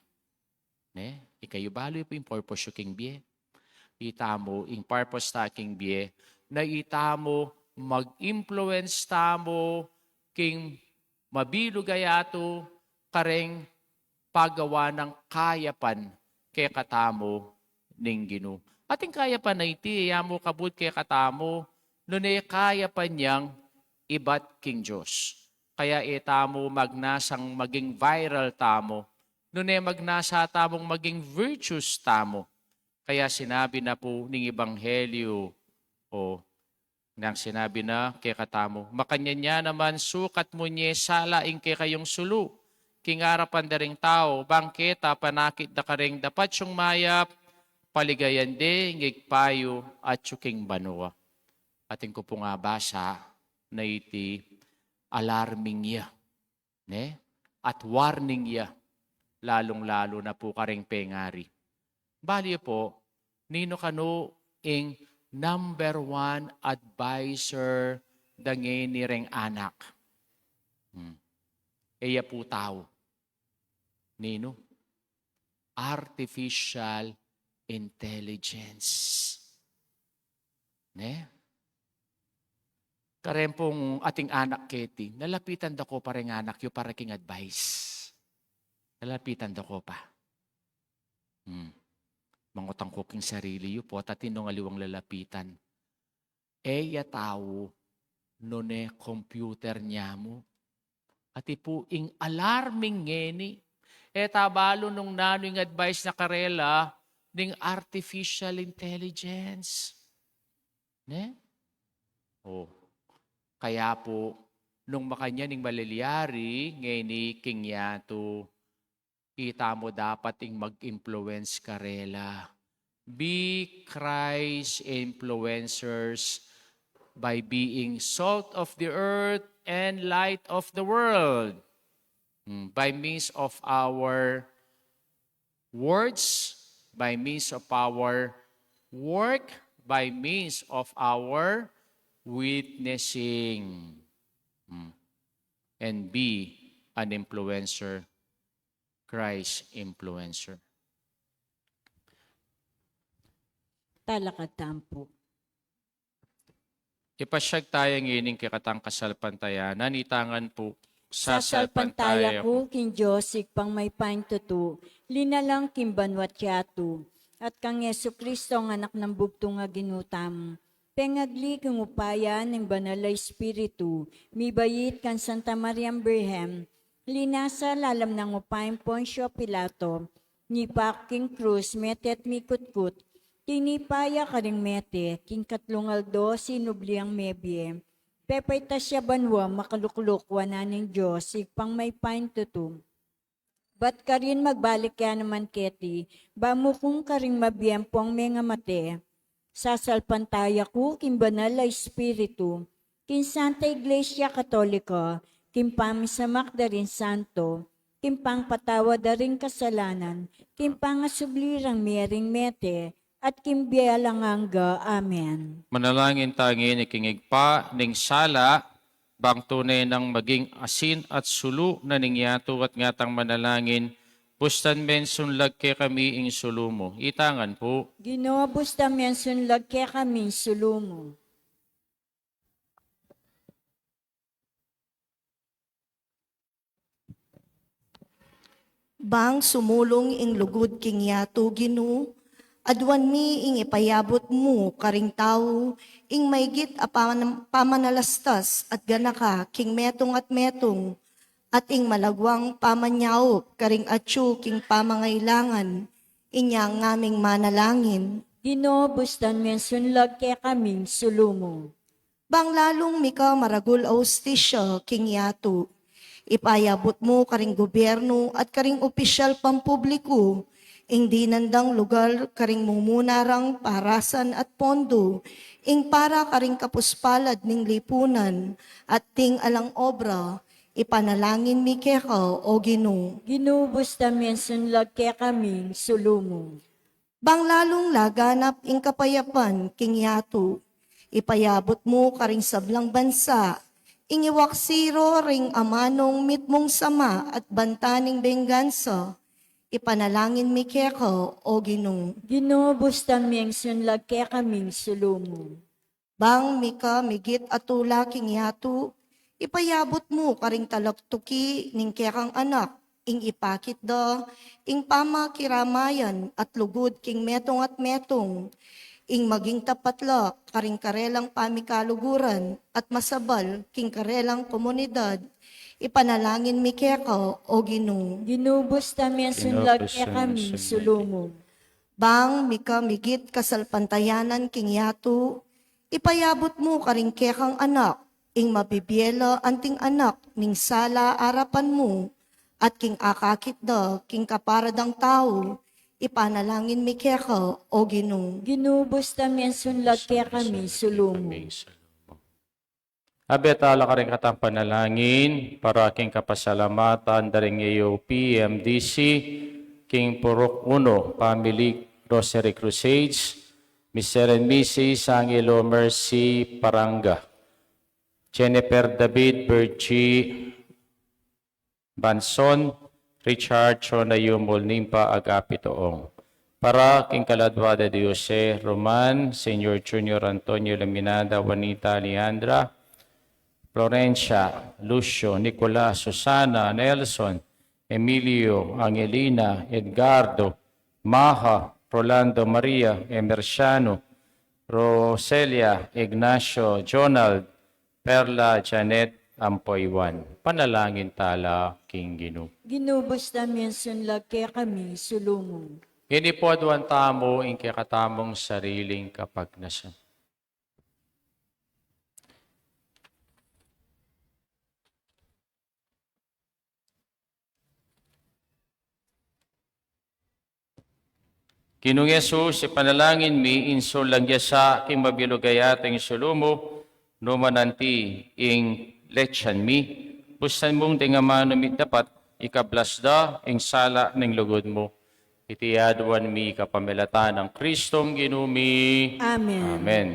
Ne? Ikayu balu pu ing purpose yu king bie? Itamu, ing purpose ta king bie, na itamu mag-influence tamu king mabilug a yatu kareng pagawa nang kayapan kekatamu ning Ginu. At ing kayapan a iti, e ya mu kabud kekatamu, nune kayapan yang ibat king Dios. Kaya e tamu magnasang maging viral tamu, nune magnasa tamung maging virtuous tamu. Kaya sinabi na pu ning Ebanghelyo, o, nang sinabi na kekatamu, makanyan ya naman sukat mu ne sala ing kekayung sulu king arapan da ring tau, bang keta panakit da kareng dapat yung mayap, paligayan de ing Ibpa yu atyu king banua. Atin ku pung abasa na iti, alarming ya, ne? At warning ya, lalung-lalu na pu kareng pengari. Bale pu, ninu kanu ing number one adviser da ngeni reng anak? Hmm. E ya pu tau. Ninu? Artificial intelligence. Ne? Kareng pung ating anak keti, lalapitan da ko pa ring anak yu para king advice. Lalapitan da ko pa. Hmm. Mangutang ko king sarili yu, pota atin nung aliwang lalapitan. E ya tau, nune computer nya mu. Ati pu ing alarming ngeni. E ta balu nung nanu ing advice na karela ning artificial intelligence. Ne? O. Kaya pu, nung makanyan ing malilyari, ngeni king yatu, ita mu dapat ing mag-influence karela. Be Christ influencers by being salt of the earth and light of the world. Mm, by means of our words, by means of our work, by means of our witnessing. Mm. And be an influencer, Christ influencer. Talakad tamu pu. Ipasyag taya ngeni ing kekatang kasalpantayanan, ita ngan pu. Sasalpantaya ku king Dios, Ibpang mayupayang tutu, linalang king banua't yatu, at kang Jesucristo, ing Anak nang bugtung a Ginu tamu, pengagli king upaya ning Banal a Espiritu, mibait kang Santa Mariang Birhen, linasa lalam nang upayang Poncio Pilato, nipaku king krus, mete at mikutkut, tinipa ya karing mete, king katlung aldo sinubli yang mebie, pepaitas ya banua, makalukluk wanan ning Dios, Ibpang mayupayang tutu. Bat karin magbalik ya naman keti, ba mukung karing mabie ampong mengamate. Sasalpantaya ku king Banal a Espiritu, king Santa Iglesia Katolika, king pamisamak da ring santo, king pangpatawad da ring kasalanan, king pangasubli rang mie ring mete, at king bie alang angga. Amen. Manalangin ta ngeni king Ibpa ning sala, bang tune nang maging asin at sulu na ning yatu, at ngatang manalangin, bustan meng sunlag kekami ing sulu mu. Ita ngan pu. Ginu, bustan meng sunlag kekami ing sulu mu. Bang sumulung ing lugud king yatu, Ginu, aduan mi ing ipayabut mu karing tau, ing maygit a paman-, pamanalastas at ganaka king metung at metung, at ing malagwang pamanyaup karing atyu king pamangailangan, inya ngaming manalangin. Ginu, bustan meng sunlag kekaming sulu mu. Bang lalung mika maragul a ustisya king yatu, ipayabut mu karing gubyernu at karing opisyal pampubliku, ing dinan dang lugal karing mumuna rang parasan at pondo, ing para karing kapuspalad ning lipunan, at ding alang obra, ipanalangin mi keka, O Ginu. Ginu, bustan meng sunlag kekaming sulu mu. Bang lalung laganap ing kapayapan king yatu, ipayabut mu karing sablang bansa, ing iwaksi ro ring amanung mitmung sama at banta ning benggansa, ipanalangin mi keka, O Ginu. Ginu, bustan meng sunlag kekaming sulu mu. Bang mika migit a tula king yatu, ipayabut mu karing talaktuki ning kekang anak, ing ipakit da ing pamakiramayan at lugud king metung at metung, ing maging tapat la karing karelang pamikaluguran at masabal king karelang komunidad, ipanalangin mi keka, O Ginu. Ginu, bustan meng sunlag kekaming sulu mu. Bang mika migit kasalpantayanan king yatu, ipayabut mu karing kekang anak, ing mabibie la anting anak ning sala arapan mu, at king akakit da king kapara dang tau, ipanalangin mi keka, O Ginu. Ginu, bustan meng sunlag kekaming sulu mu. Abe tala karing katang panalangin para king kapasalamatan da ring A O P M D C, king Purok Uno Family Rosary Crusades, Mister and Missus Angelo Mercy Paranga, Jennifer David, Virgie Banson, Richard Chona Yumul Nimpa, Agapito Ong. Para king kaladua da Diose, Roman, Senior Junior, Antonio, Laminada, Juanita, Alejandra, Florencia, Lucio, Nicolas, Susana, Nelson, Emilio, Angelina, Edgardo, Maha, Rolando, Maria, Emerciano, Roselia, Ignacio, Jonald, Perla, Janet, ampo Juan. Panalangin tala king Ginu. Ginu, ibus da mu ing sunlag kekami, sulu mu. Ngeni pu aduan tamu ing kekatamung sariling kapagnasan. Ginung Jesus, ipanalangin mi ing sunlag ya sa king mabilug a yatu ing sulu mu, nu man anti ing letsan mi, busan mung deng amanu mi dapat ikablas da ing sala ning lugud mu. Iti aduan mi kapamilatan nang Kristong Ginu mi. Amen. Amen.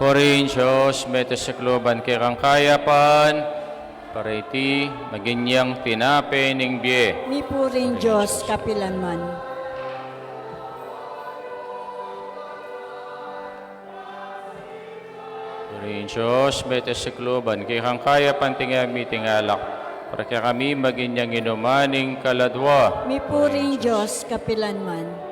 Puring Dios, mete sa kaluban kekang kayapan, para iti maging yang tinape ning bie. Mipuring Dios kapilanman. Puring Dios, mete sa kaluban kekang kayapan, tinga mi tingalak, para kekami maging yang inuman ning kaladua. Mipuring Dios kapilanman.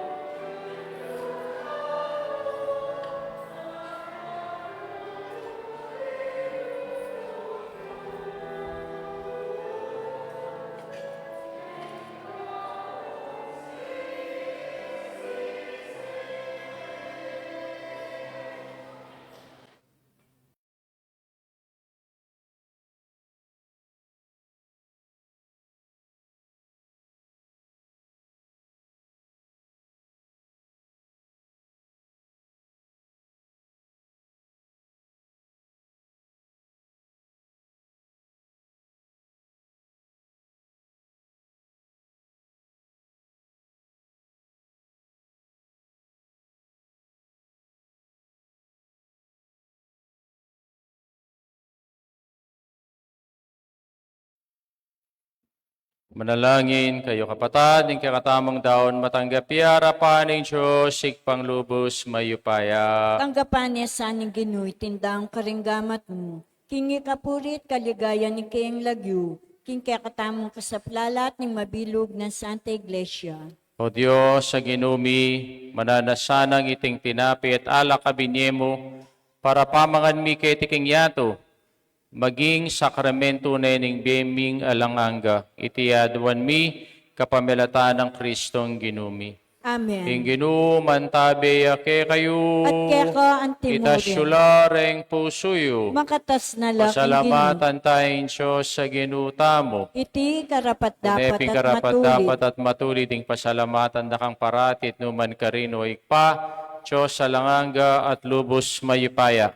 Manalangin kayu, kapatad, ing kekatamung daun matanggap ya king arapan ning Dios, Ibpang lubus mayupaya. Tanggapan na sa ning Ginu iting daun karing gamat mu, king ikapuri't kaligayan ning kayang lagyu, king kekatamung kasaplalan at ning mabilug nang Santa Iglesia. O Dios a Ginu mi, mananu sana nang iting tinape at alak a binie mu, para pamangan mi keti king yatu, maging sakramentu ne ning bie ming alang angga. Iti aduan mi kapamilatan nang Kristong Ginu mi. Amen. Ing Ginu mantabe ya kekayu. At keka antimurin. Itas yu la ring pusu yu. Makatas na la king Ginu. Pasalamatan taya ing Dios a Ginu tamu. Iti karapat-dapat at matulid. Iti karapat-dapat at matulid ing pasalamatan da kang parati at nukarin man karin, o Ibpa, Dios alang angga at lubus mayupaya.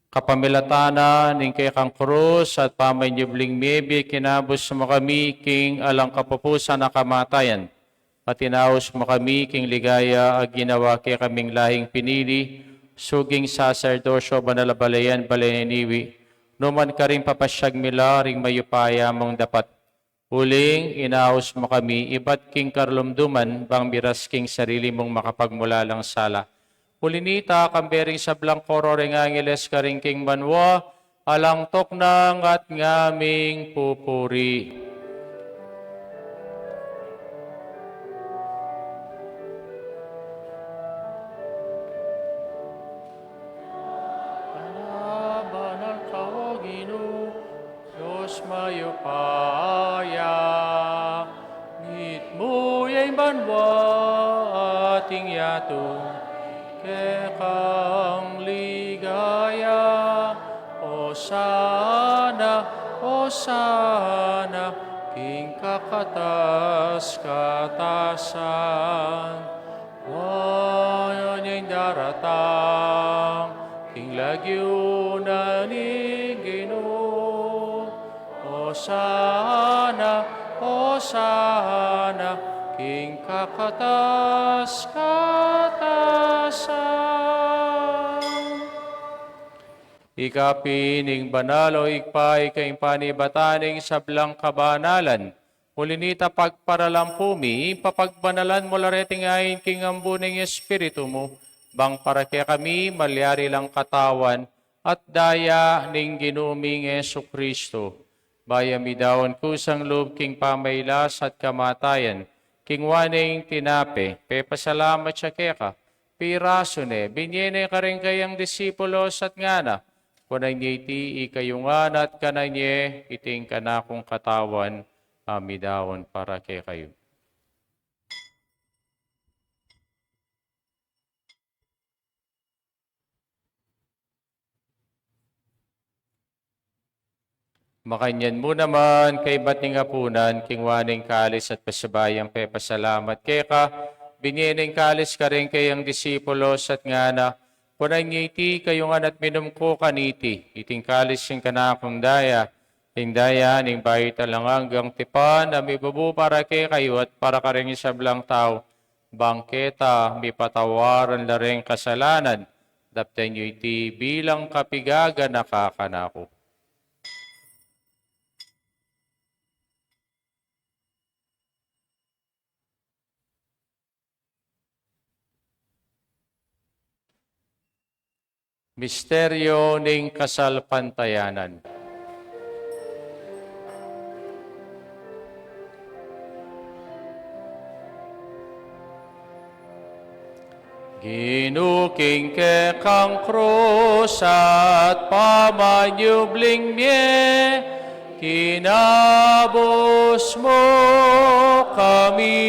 Kapamilatan na ning kekang krus at pamanyubling mebie, kinabus mu kami king alang kapupusan a kamatayan, at inaus mu kami king ligaya a ginawa kekaming lahing pinili, suging saserdosyo, banal a balayan, bale na ning iwi, nukarin papasyag mi la ring mayupaya mung dapat. Uling inaus mu kami ibat king karumduman, bang miras king sarili mung makapagmulalang sala. Uli nita, kambe ring sablang koro ring angeles karin king banua, alang tuknang at ngaming pupuri. Banal, banal ka, o Ginu, Dios mayupaya, mitmu ya ing banua at ing yatu, kekang ligaya. Osana, Osana, king kakatas-katasan. Nuan ya ing daratang king lagyu na ning Ginu. Osana, Osana, king kakatas-katasan. Ika pin ing banal, o Ibpa, ika ing panibatan ning sablang kabanalan. Uli nita, pagparalampu mi, papagbanalan mu la reting ain king ambun ning Espiritu mu, bang para kekami malyari lang katawan at daya ning Ginu ming Jesucristo. Bayu mi daun kusang lub king pamailas at kamatayan, kinua ne ing tinape, pepasalamat ya keka, pirasu ne, binie ne karing kayang disipulos at ngana: Kunan ye iti ikayu ngan at kanan ye, iti ing kanakung katawan a midaun para kekayu. Makanyan mu naman, kaybat ning apunan, kinua ne ing kalis at pasibayu yang pepasalamat keka, binie ne ing kalis karing kayang disipulos at ngana: Kunan ye iti ikayu ngan at minum ko kaniti, iti ing kalis ning kanakung daya, ing daya ning bayu at alang anggang tipan, a mibubu para kekayu at para karing sablang tau, bang keta mipatawaran la ring kasalanan. Daptan yu iti bilang kapigaganaka kanaku. Misteryo ning kasalpantayanan. Ginu, king kekang krus at pamanyubling mie, kinabus mu kami.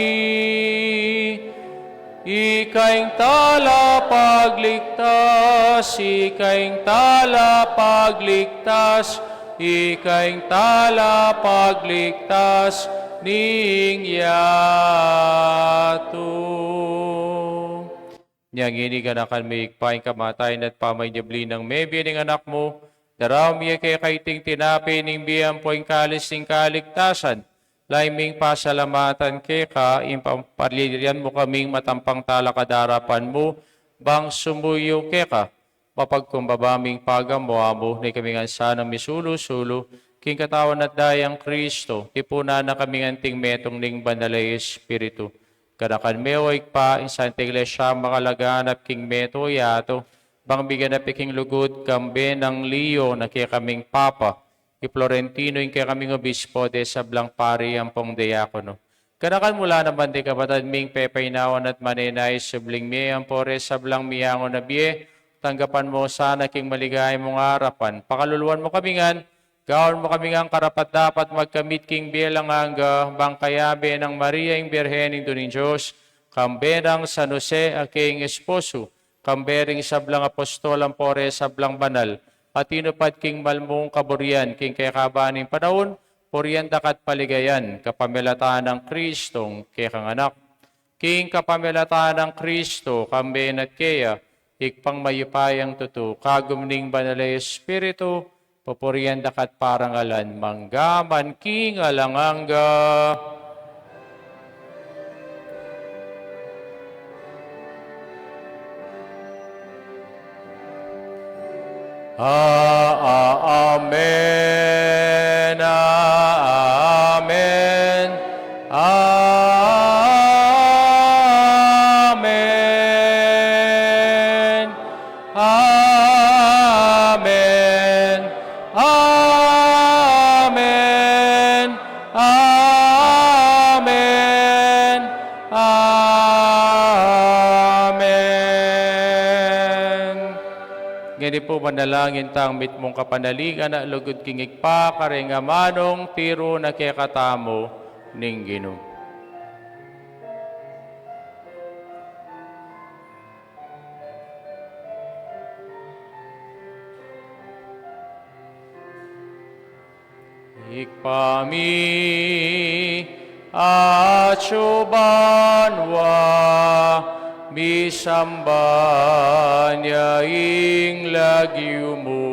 Ika ing talapagligtas, ika ing talapagligtas, ika ing talapagligtas ning yatu. Inya ngeni, ganakan mu, Ibpa, ing kamatayan at pamanyubli nang mebie ning Anak mu, daraun mi keka iting tinape ning bie ampo ing kalis ning kaligtasan, lalu ming pasalamatan keka, ing pamanyubli mu kaming matampang talakad king arapan mu, bang sumuyu keka. Mapagkumbaba ming pagamu-amu, nung ikami ngan sanang misulu-sulu, King katawan at dayang Kristo, tipunan na kaming anting metung ning Banal a Espiritu. Ganakan me, o Ibpa, ing Santa Iglesia makalaganap king metung yatu, bang miganap ya king lugud, kambe nang Leo na kekaming Papa, i Florentino ing kekaming Obispo, de sablang pari ampong diakono. Ganakan mu la naman ding kapatad ming pepainawan at manenaya subling mie ampo re sablang miyangu na bie, tanggapan mu sana king maligaya mung arapan. Pakaluluan mu kami ngan, gawan mu kami ngan karapat-dapat magkamit king bie alang angga, bang kayabe nang Maria ing Birhen, Indu ning Dios, kambe nang San Jose a keyang esposo, kambe ring sablang apostol ampo re sablang banal a tinupad king mal mung kaburian king kekaban ning panaun, purian da ka at paligayan kapamilatan nang Kristong kekang Anak. King kapamilatan nang Kristo, kambe na at keya, Ibpang mayupayang tutu, kagum ning Banal a Espiritu, pupurian da ka at parangalan mangga man king alang angga. A, a, amen, a, amen, amen. Amen. Amen. Amen. Amen. Ngeni pu manalangin tang mitmung kapanaligan a lugud king Ibpa, kareng amanung tiru na kekatamu ning Ginu. Ibpa mi, atsu banua, misamban ya ing lagyu mu.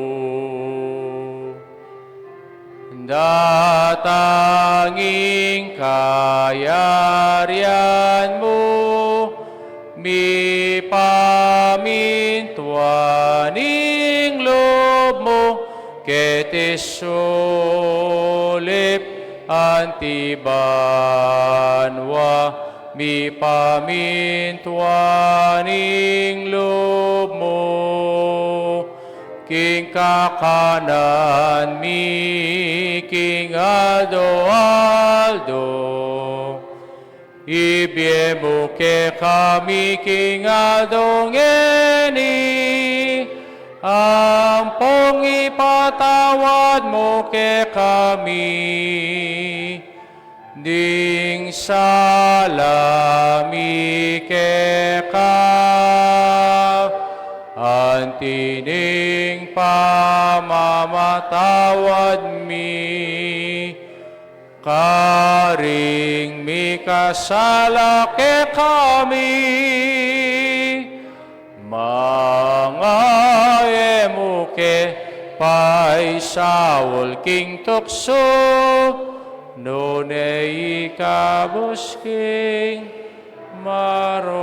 Datang ing kayarian mu, mipamintuan ing lub mu, keti sulip anti banua, mipamintuan ing lub mu. King kakanan mi king aldo-aldo, ibie mu kekami king aldo ngeni, ampong ipatawad mu kekami ding sala mi keka, anti ning pamamatawad mi karing mikasala kekami. Manga e mu ke paisaul king tuksu, nune ikabus king marok.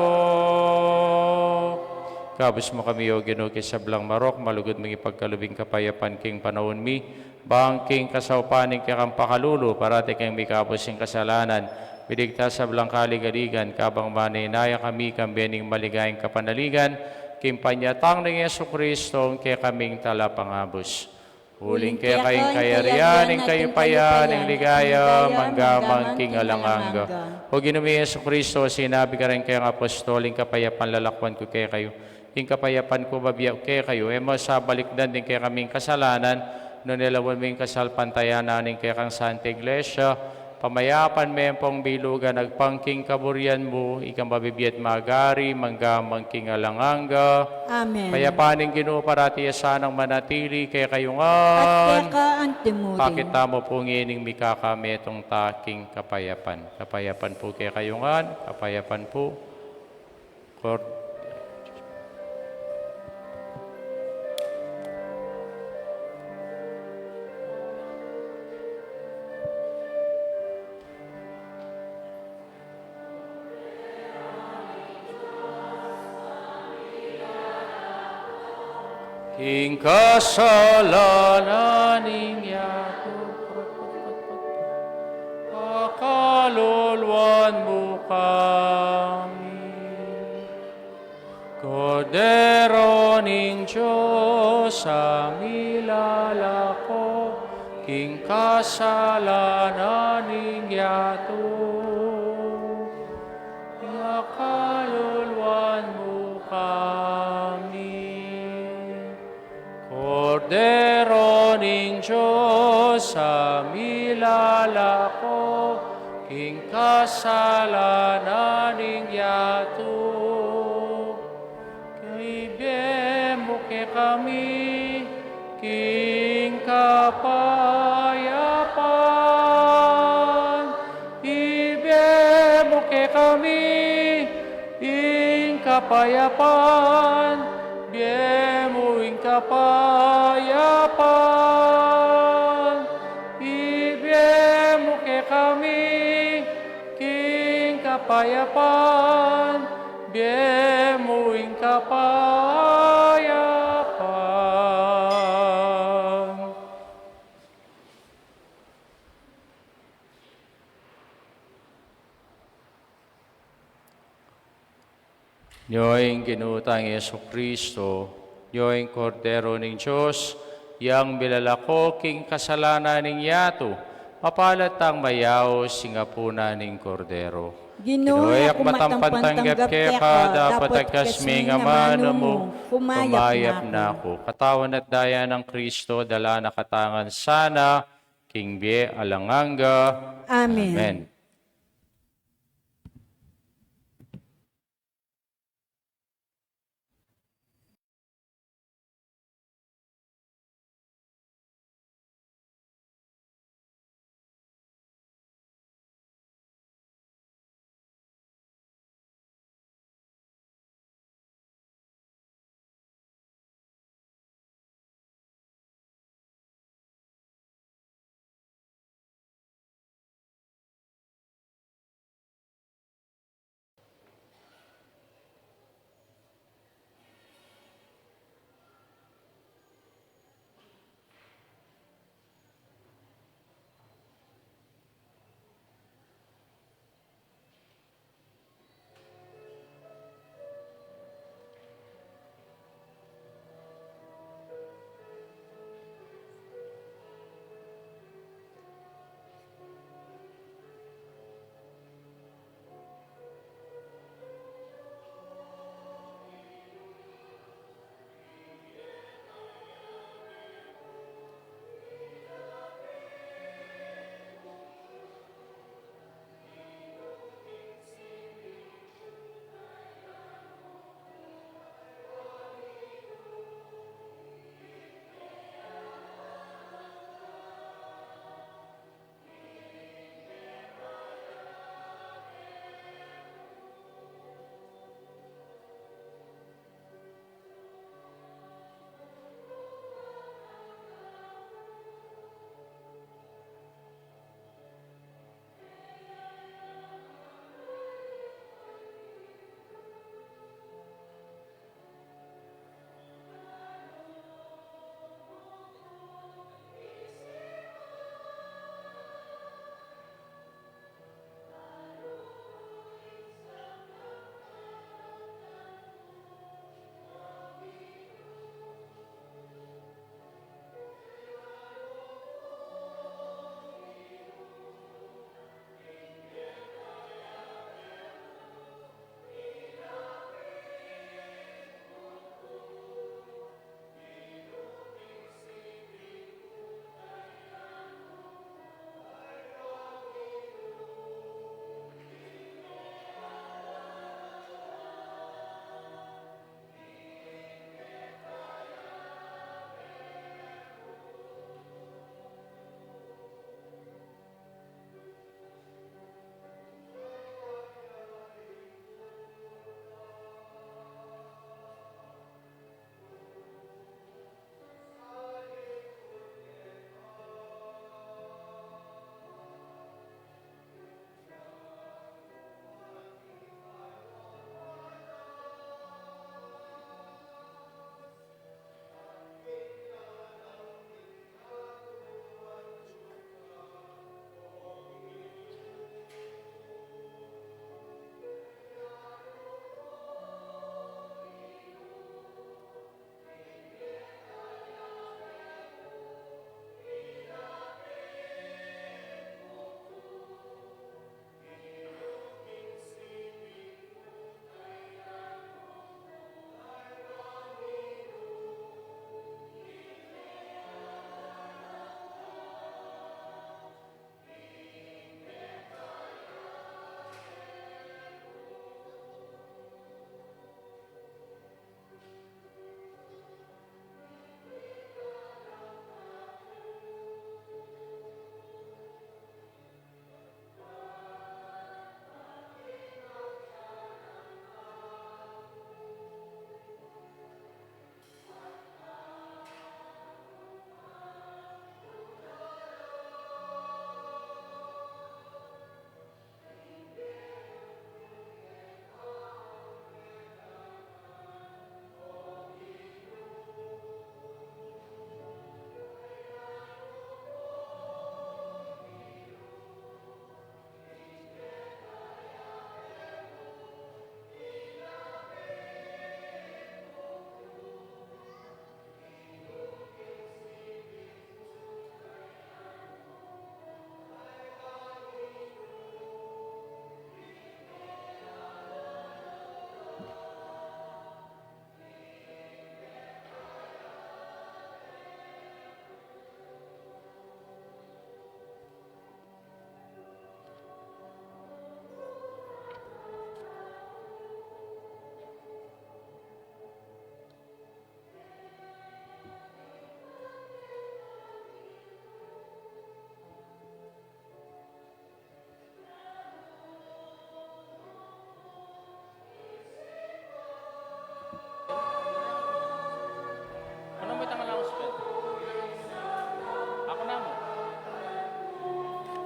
Ikabus mu kami, O Ginu, king sablang marok, malugud mung ipagkalub ing kapayapan king panaun mi, bang king kasaupan ning kekang pakalulu, parati kaming mikabus king kasalanan, miligtas king sablang kaligaligan, kabang manenaya kami kambe ning maligayang kapanaligan, king panyatang nang Jesucristo, ing kekaming Talapangabus. Uling keka ing kayarian, ing kayupayan, ing ligaya, mangga man king alang angga. O Ginu mi Jesucristo, sinabi mu kareng kekang apostol, ing kapayapan lalakwan ku kekayu, ing kapayapan ku bibie ku kekayu, e mu sa balikdan ding kekaming kasalanan, nune lawan mu ing kasalpantayanan ning kekang Santa Iglesia, pamayapan me ampong bilugan agpang king kaburian mu, ika a mabibie at magari, mangga man king alang angga. Amen. Ing kapayapan ning Ginu parati ya sanang manatili kekayu ngan. At keka anti mu rin. Pakit tamu pu ngening mikakametung ta king kapayapan. Kapayapan pu kekayu ngan, kapayapan pu. Kor- King kasalanan ning yatu. kaluluan mu kami. Kordero ning Dios, a milalako king kasalanan ning yatu, kaluluan mu kami. Kordero ning Dios, a milalako king kasalanan ning yatu, ibie mu kekami ing kapayapan. Ibie mu kekami ing kapayapan. Ibie mu ing kapayapan. Ibie mu kekami ing kapayapan. Ibie mu ing kapayapan. Nyo ing Ginu tang Jesucristo, nyo ing Kordero ning Dios, yang milalako king kasalanan ning yatu, mapalad tang mayaus king apunan ning Kordero. Ginu, e ku matampan tanggap keka, dapot agkas ming amanu mu, kumayap na ku. Katawan at daya nang Kristo, dala na katamu ngan sana king bie alang angga. Amen. Amen.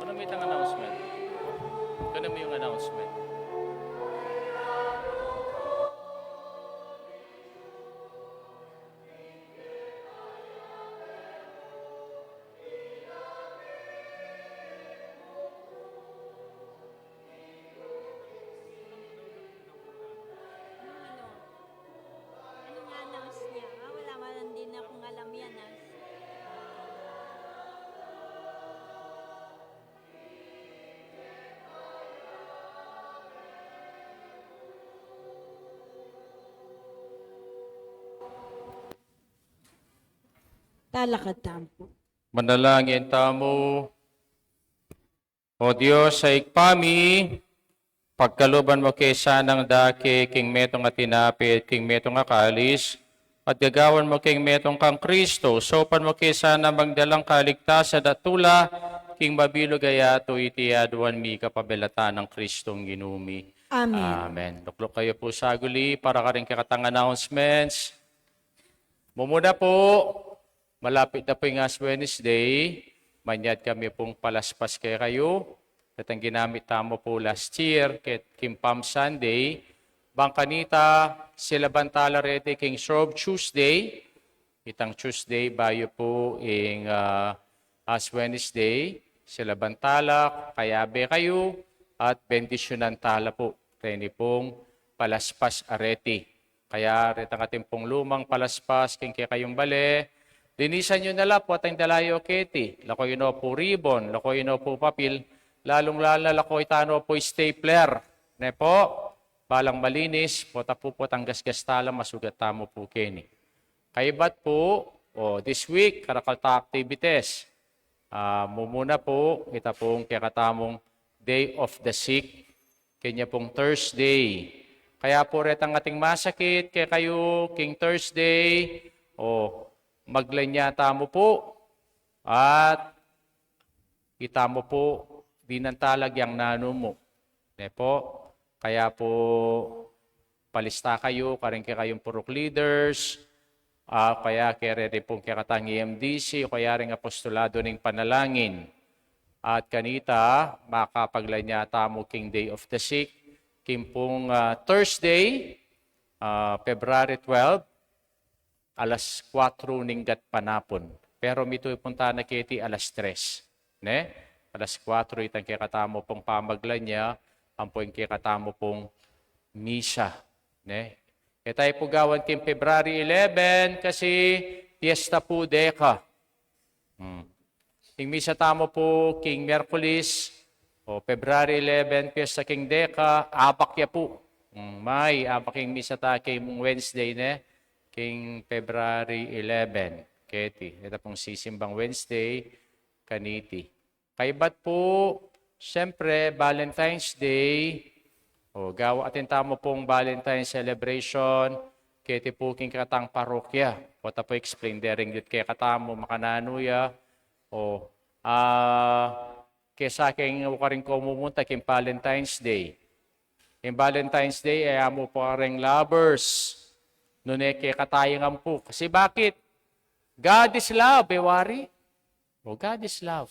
Ano mo itang announcement? Kunin mo yung announcement. Ano? Anong announce niya? Ah, wala man din akong alam yan, ah. Talakad tamu pu. Manalangin tamu. O Dios a Ibpa mi, pagkaluban mu ke sanang dake king metung a tinape at king metung a kalis, at gagawan mu keng metung kang Kristo, saupan mu ke sana magdalang kaligtasan at tula king mabilug a yatu. Iti aduan mi kapabilatan nang Kristong Ginu mi. Amen. Amen. Lukluk kayu pu saguli para karing kekatang announcements. Mumuna pu, malapit na pu ing Ash Wednesday, manyad kami pung palaspas kekayu. Detang ginamit tamu pu last year, ke, king Palm Sunday. Bang kanita, silaban tala reti king Shrove Tuesday. Itang Tuesday, bayu pu ing, ah, Ash Wednesday, silaban tala, kayabe kayu, at bendisyunan tala pu reni pung palaspas a reti. Kaya retang atin pung lumang palaspas king kekayung bale, linisan yu na la pu at ing dala yu keti, lakuy yu no pu ribbon, lakuy yu no pu papil, lalung-lalu na lakuy tano pu stapler, ne pu? Balang malinis, pota pu potang gasgas tala, masugat tamu pu keni. Kaybat pu, o, this week, karakal ta activities. Ah, mumuna pu, ita pung kekatamung Day of the Sick, kenya pung Thursday. Kaya pu retang atin masakit kekayu king Thursday, o, maglanya tamu pu, at itamu pu, dinan tala agyang nanu mu. Ne pu? Kaya pu, palista kayu karing kekayung purok leaders, ah, kaya kere rin pung kekatang E M D C, o kaya ring apostolado ning panalangin. At kanita, makapaglanya tamu king Day of the Sick, king pung, ah, Thursday, ah, February twelve, alas kuwatro ning gatpanapun. Pero mitu punta na keti alas tres, ne? Alas kuwatro itang kekatamu pung pamaglanya, ampo ing kekatamu pung misa, ne? E tayu pu gawan king February eleven kasi piyesta pu deka. Hmm. Ing misa tamu pu king Miyerkules, o February eleven, piyesta king deka, abak ya pu. Hmm, may, abak ing misa ta king Wednesday, ne? King February eleven. Keti, ita pung sisimbang Wednesday, kaniti. Kaybat pu, siyempre, Valentine's Day. O, gawa atin tamu pung Valentine's celebration, keti pu king kekatang parokya. Pota pu explain dering yut kekatamu, makananu ya. O, ah, kesa keng karing ko mumunta king Valentine's Day. Ing Valentine's Day, e amu pu karing lovers. Nune kekatamu ngan pu. Kasi bakit? God is love, e wari? O, God is love.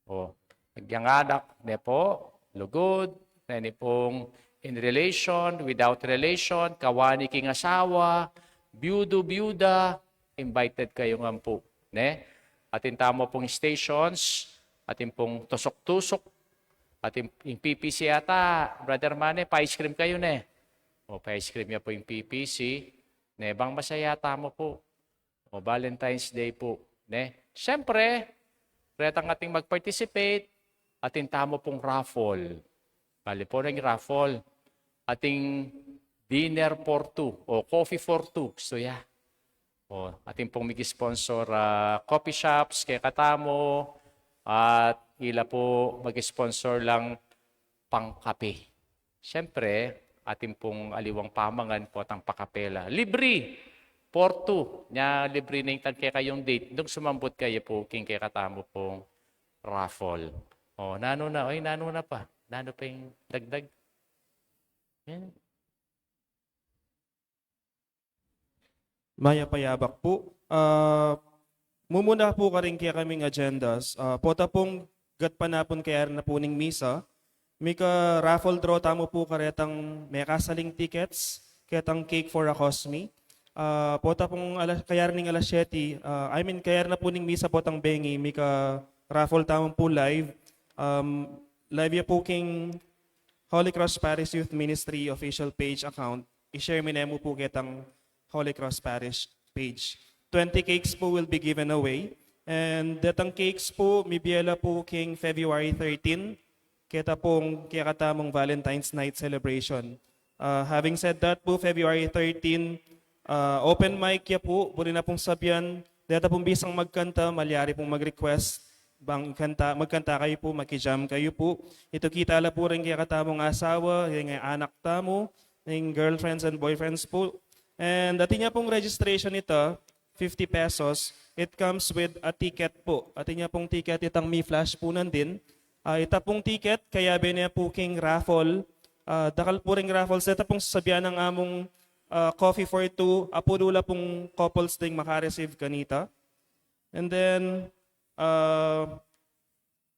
O, agyang anak, ne pu, lugud, ne ni pung in relation, without relation, kawani king asawa, biyudu, biyuda, invited kayu ngan pu, ne? Atin tamu pung stations, atin pung tusuk-tusuk, atin ing P P C yata, Brother Mane, pa-ice cream kayu, ne? O, pa-ice cream ya pu ing P P C, ne? Bang masaya tamu pu. O, Valentine's Day pu, ne? Siyempre, retang atin mag-participate, atin tamu pung raffle. Bali pu ning raffle. Atin dinner for two, o coffee for two, gustu ya. O, atin pung mig-sponsor, ah, coffee shops, kekatamu, at ila pu mag-sponsor lang pangkape. Siyempre, atin pung aliwang pamangan potang pakapela. Libri! Portu, nya libri na ing tang kekayung date, nung sumambut kayu pu king kekatamu pung raffle. O, nanu na, oy, nanu na pa? Nanu pa ing dagdag? Yan. Mayap a yabak pu. Ah, mumuna pu karing kekaming agendas. Ah, pota pung gatpanapun kayari na pu ning misa, mika-raffle draw tamu pu karetang mekasaling tickets, ketang cake for a cause me. Ah, pota pung ala-, kayari ning alas siyete, ah, I mean, kayari na pu ning misa potang bengi, mika-raffle tamu pu live. Um, live ya pu king Holy Cross Parish Youth Ministry official page account. I-share mi ne mu pu ketang Holy Cross Parish page. Twenty cakes pu will be given away. And detang cakes pu, mibie la pu king February thirteen, keta pung kekatamung Valentine's Night celebration. Ah, having said that pu, February thirteen, ah, open mic ya pu, buri na pung sabyan, deta pung bisang magkanta, malyari pung mag-request, bang kanta, magkanta kayu pu, maki-jam kayu pu. Itu kita la pu ring kekatamung asawa, ring anak tamu, ring girlfriends and boyfriends pu. And atin ya pung registration ita, fifty pesos. It comes with a ticket pu. Atin ya pung ticket itang mi-flash pu nandin. Ah, ita pung ticket, kayabe ne pu king raffle. Ah, dakal pu ring raffles. Ita pung sasabyan nang amung, ah, coffee for two. Apulu la pung couples ding maka-receive kanita. And then, ah,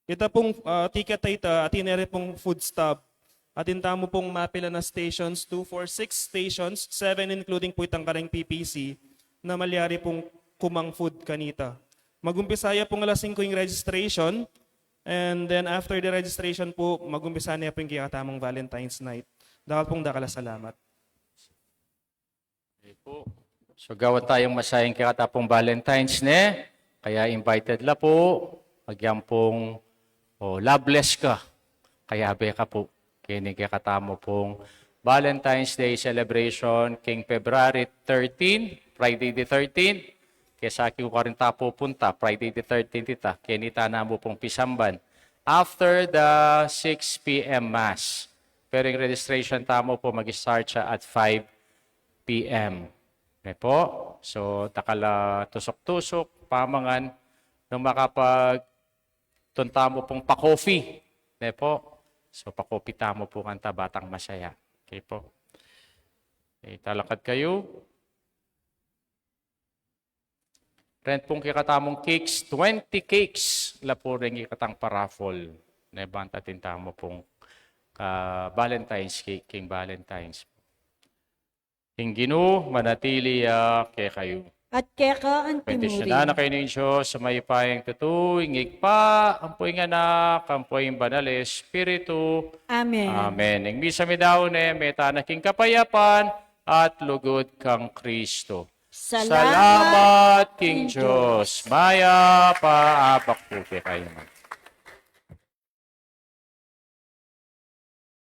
ita pung, ah, ticket a ita, atin ne rin pung food stub. Atin tamu pung mapilan a stations, two, four, six stations, seven including pu itang kareng P P C, na malyari pung kumang food kanita. Mag-umpisa ya pung alas singko ing registration, and then after the registration pu, mag-umpisa ne pu ing kekatamung Valentine's Night. Dakal pung dakal a salamat. Okay pu. So, gawan tayung masaya ing kekatang Valentine's, ne? Kaya invited la pu, agyang pung, o, loveless ka, kayabe ka pu keni ing kekatamu pung Valentine's Day celebration king February thirteen, Friday the thirteenth. Kesa ki ku karin ta pupunta, Friday the thirteenth ita, keni ta namu pung pisamban after the six P M Mass. Pero ing registration tamu pu mag-start siya at five P M. Ne pu? So, dakal a tusuk-tusuk, pamangan, nung makapagtun tamu pung pa-coffee. Ne pu? So, pa-coffee tamu pu kanta, batang masaya. Okay pu. E, talakad kayu. Rent pung kekatamung cakes, twenty cakes la pu ring ikatang pa-raffle. Ne, banta atin tamu pung, ah, Valentine's cake, king Valentine's. Ing Ginu manatili ya kekayu. At keka antimurin. Bendisyunan na kayu ning Dios a mayupayang tutu, ing Ibpa, ampo ing Anak, ampo ing Banal a Espiritu. Amen. Amen. Ing misa mi daun e, meta na king kapayapan at lugud kang Kristo. Salamat king Dios. Mayap a abak pu kekayu ngan.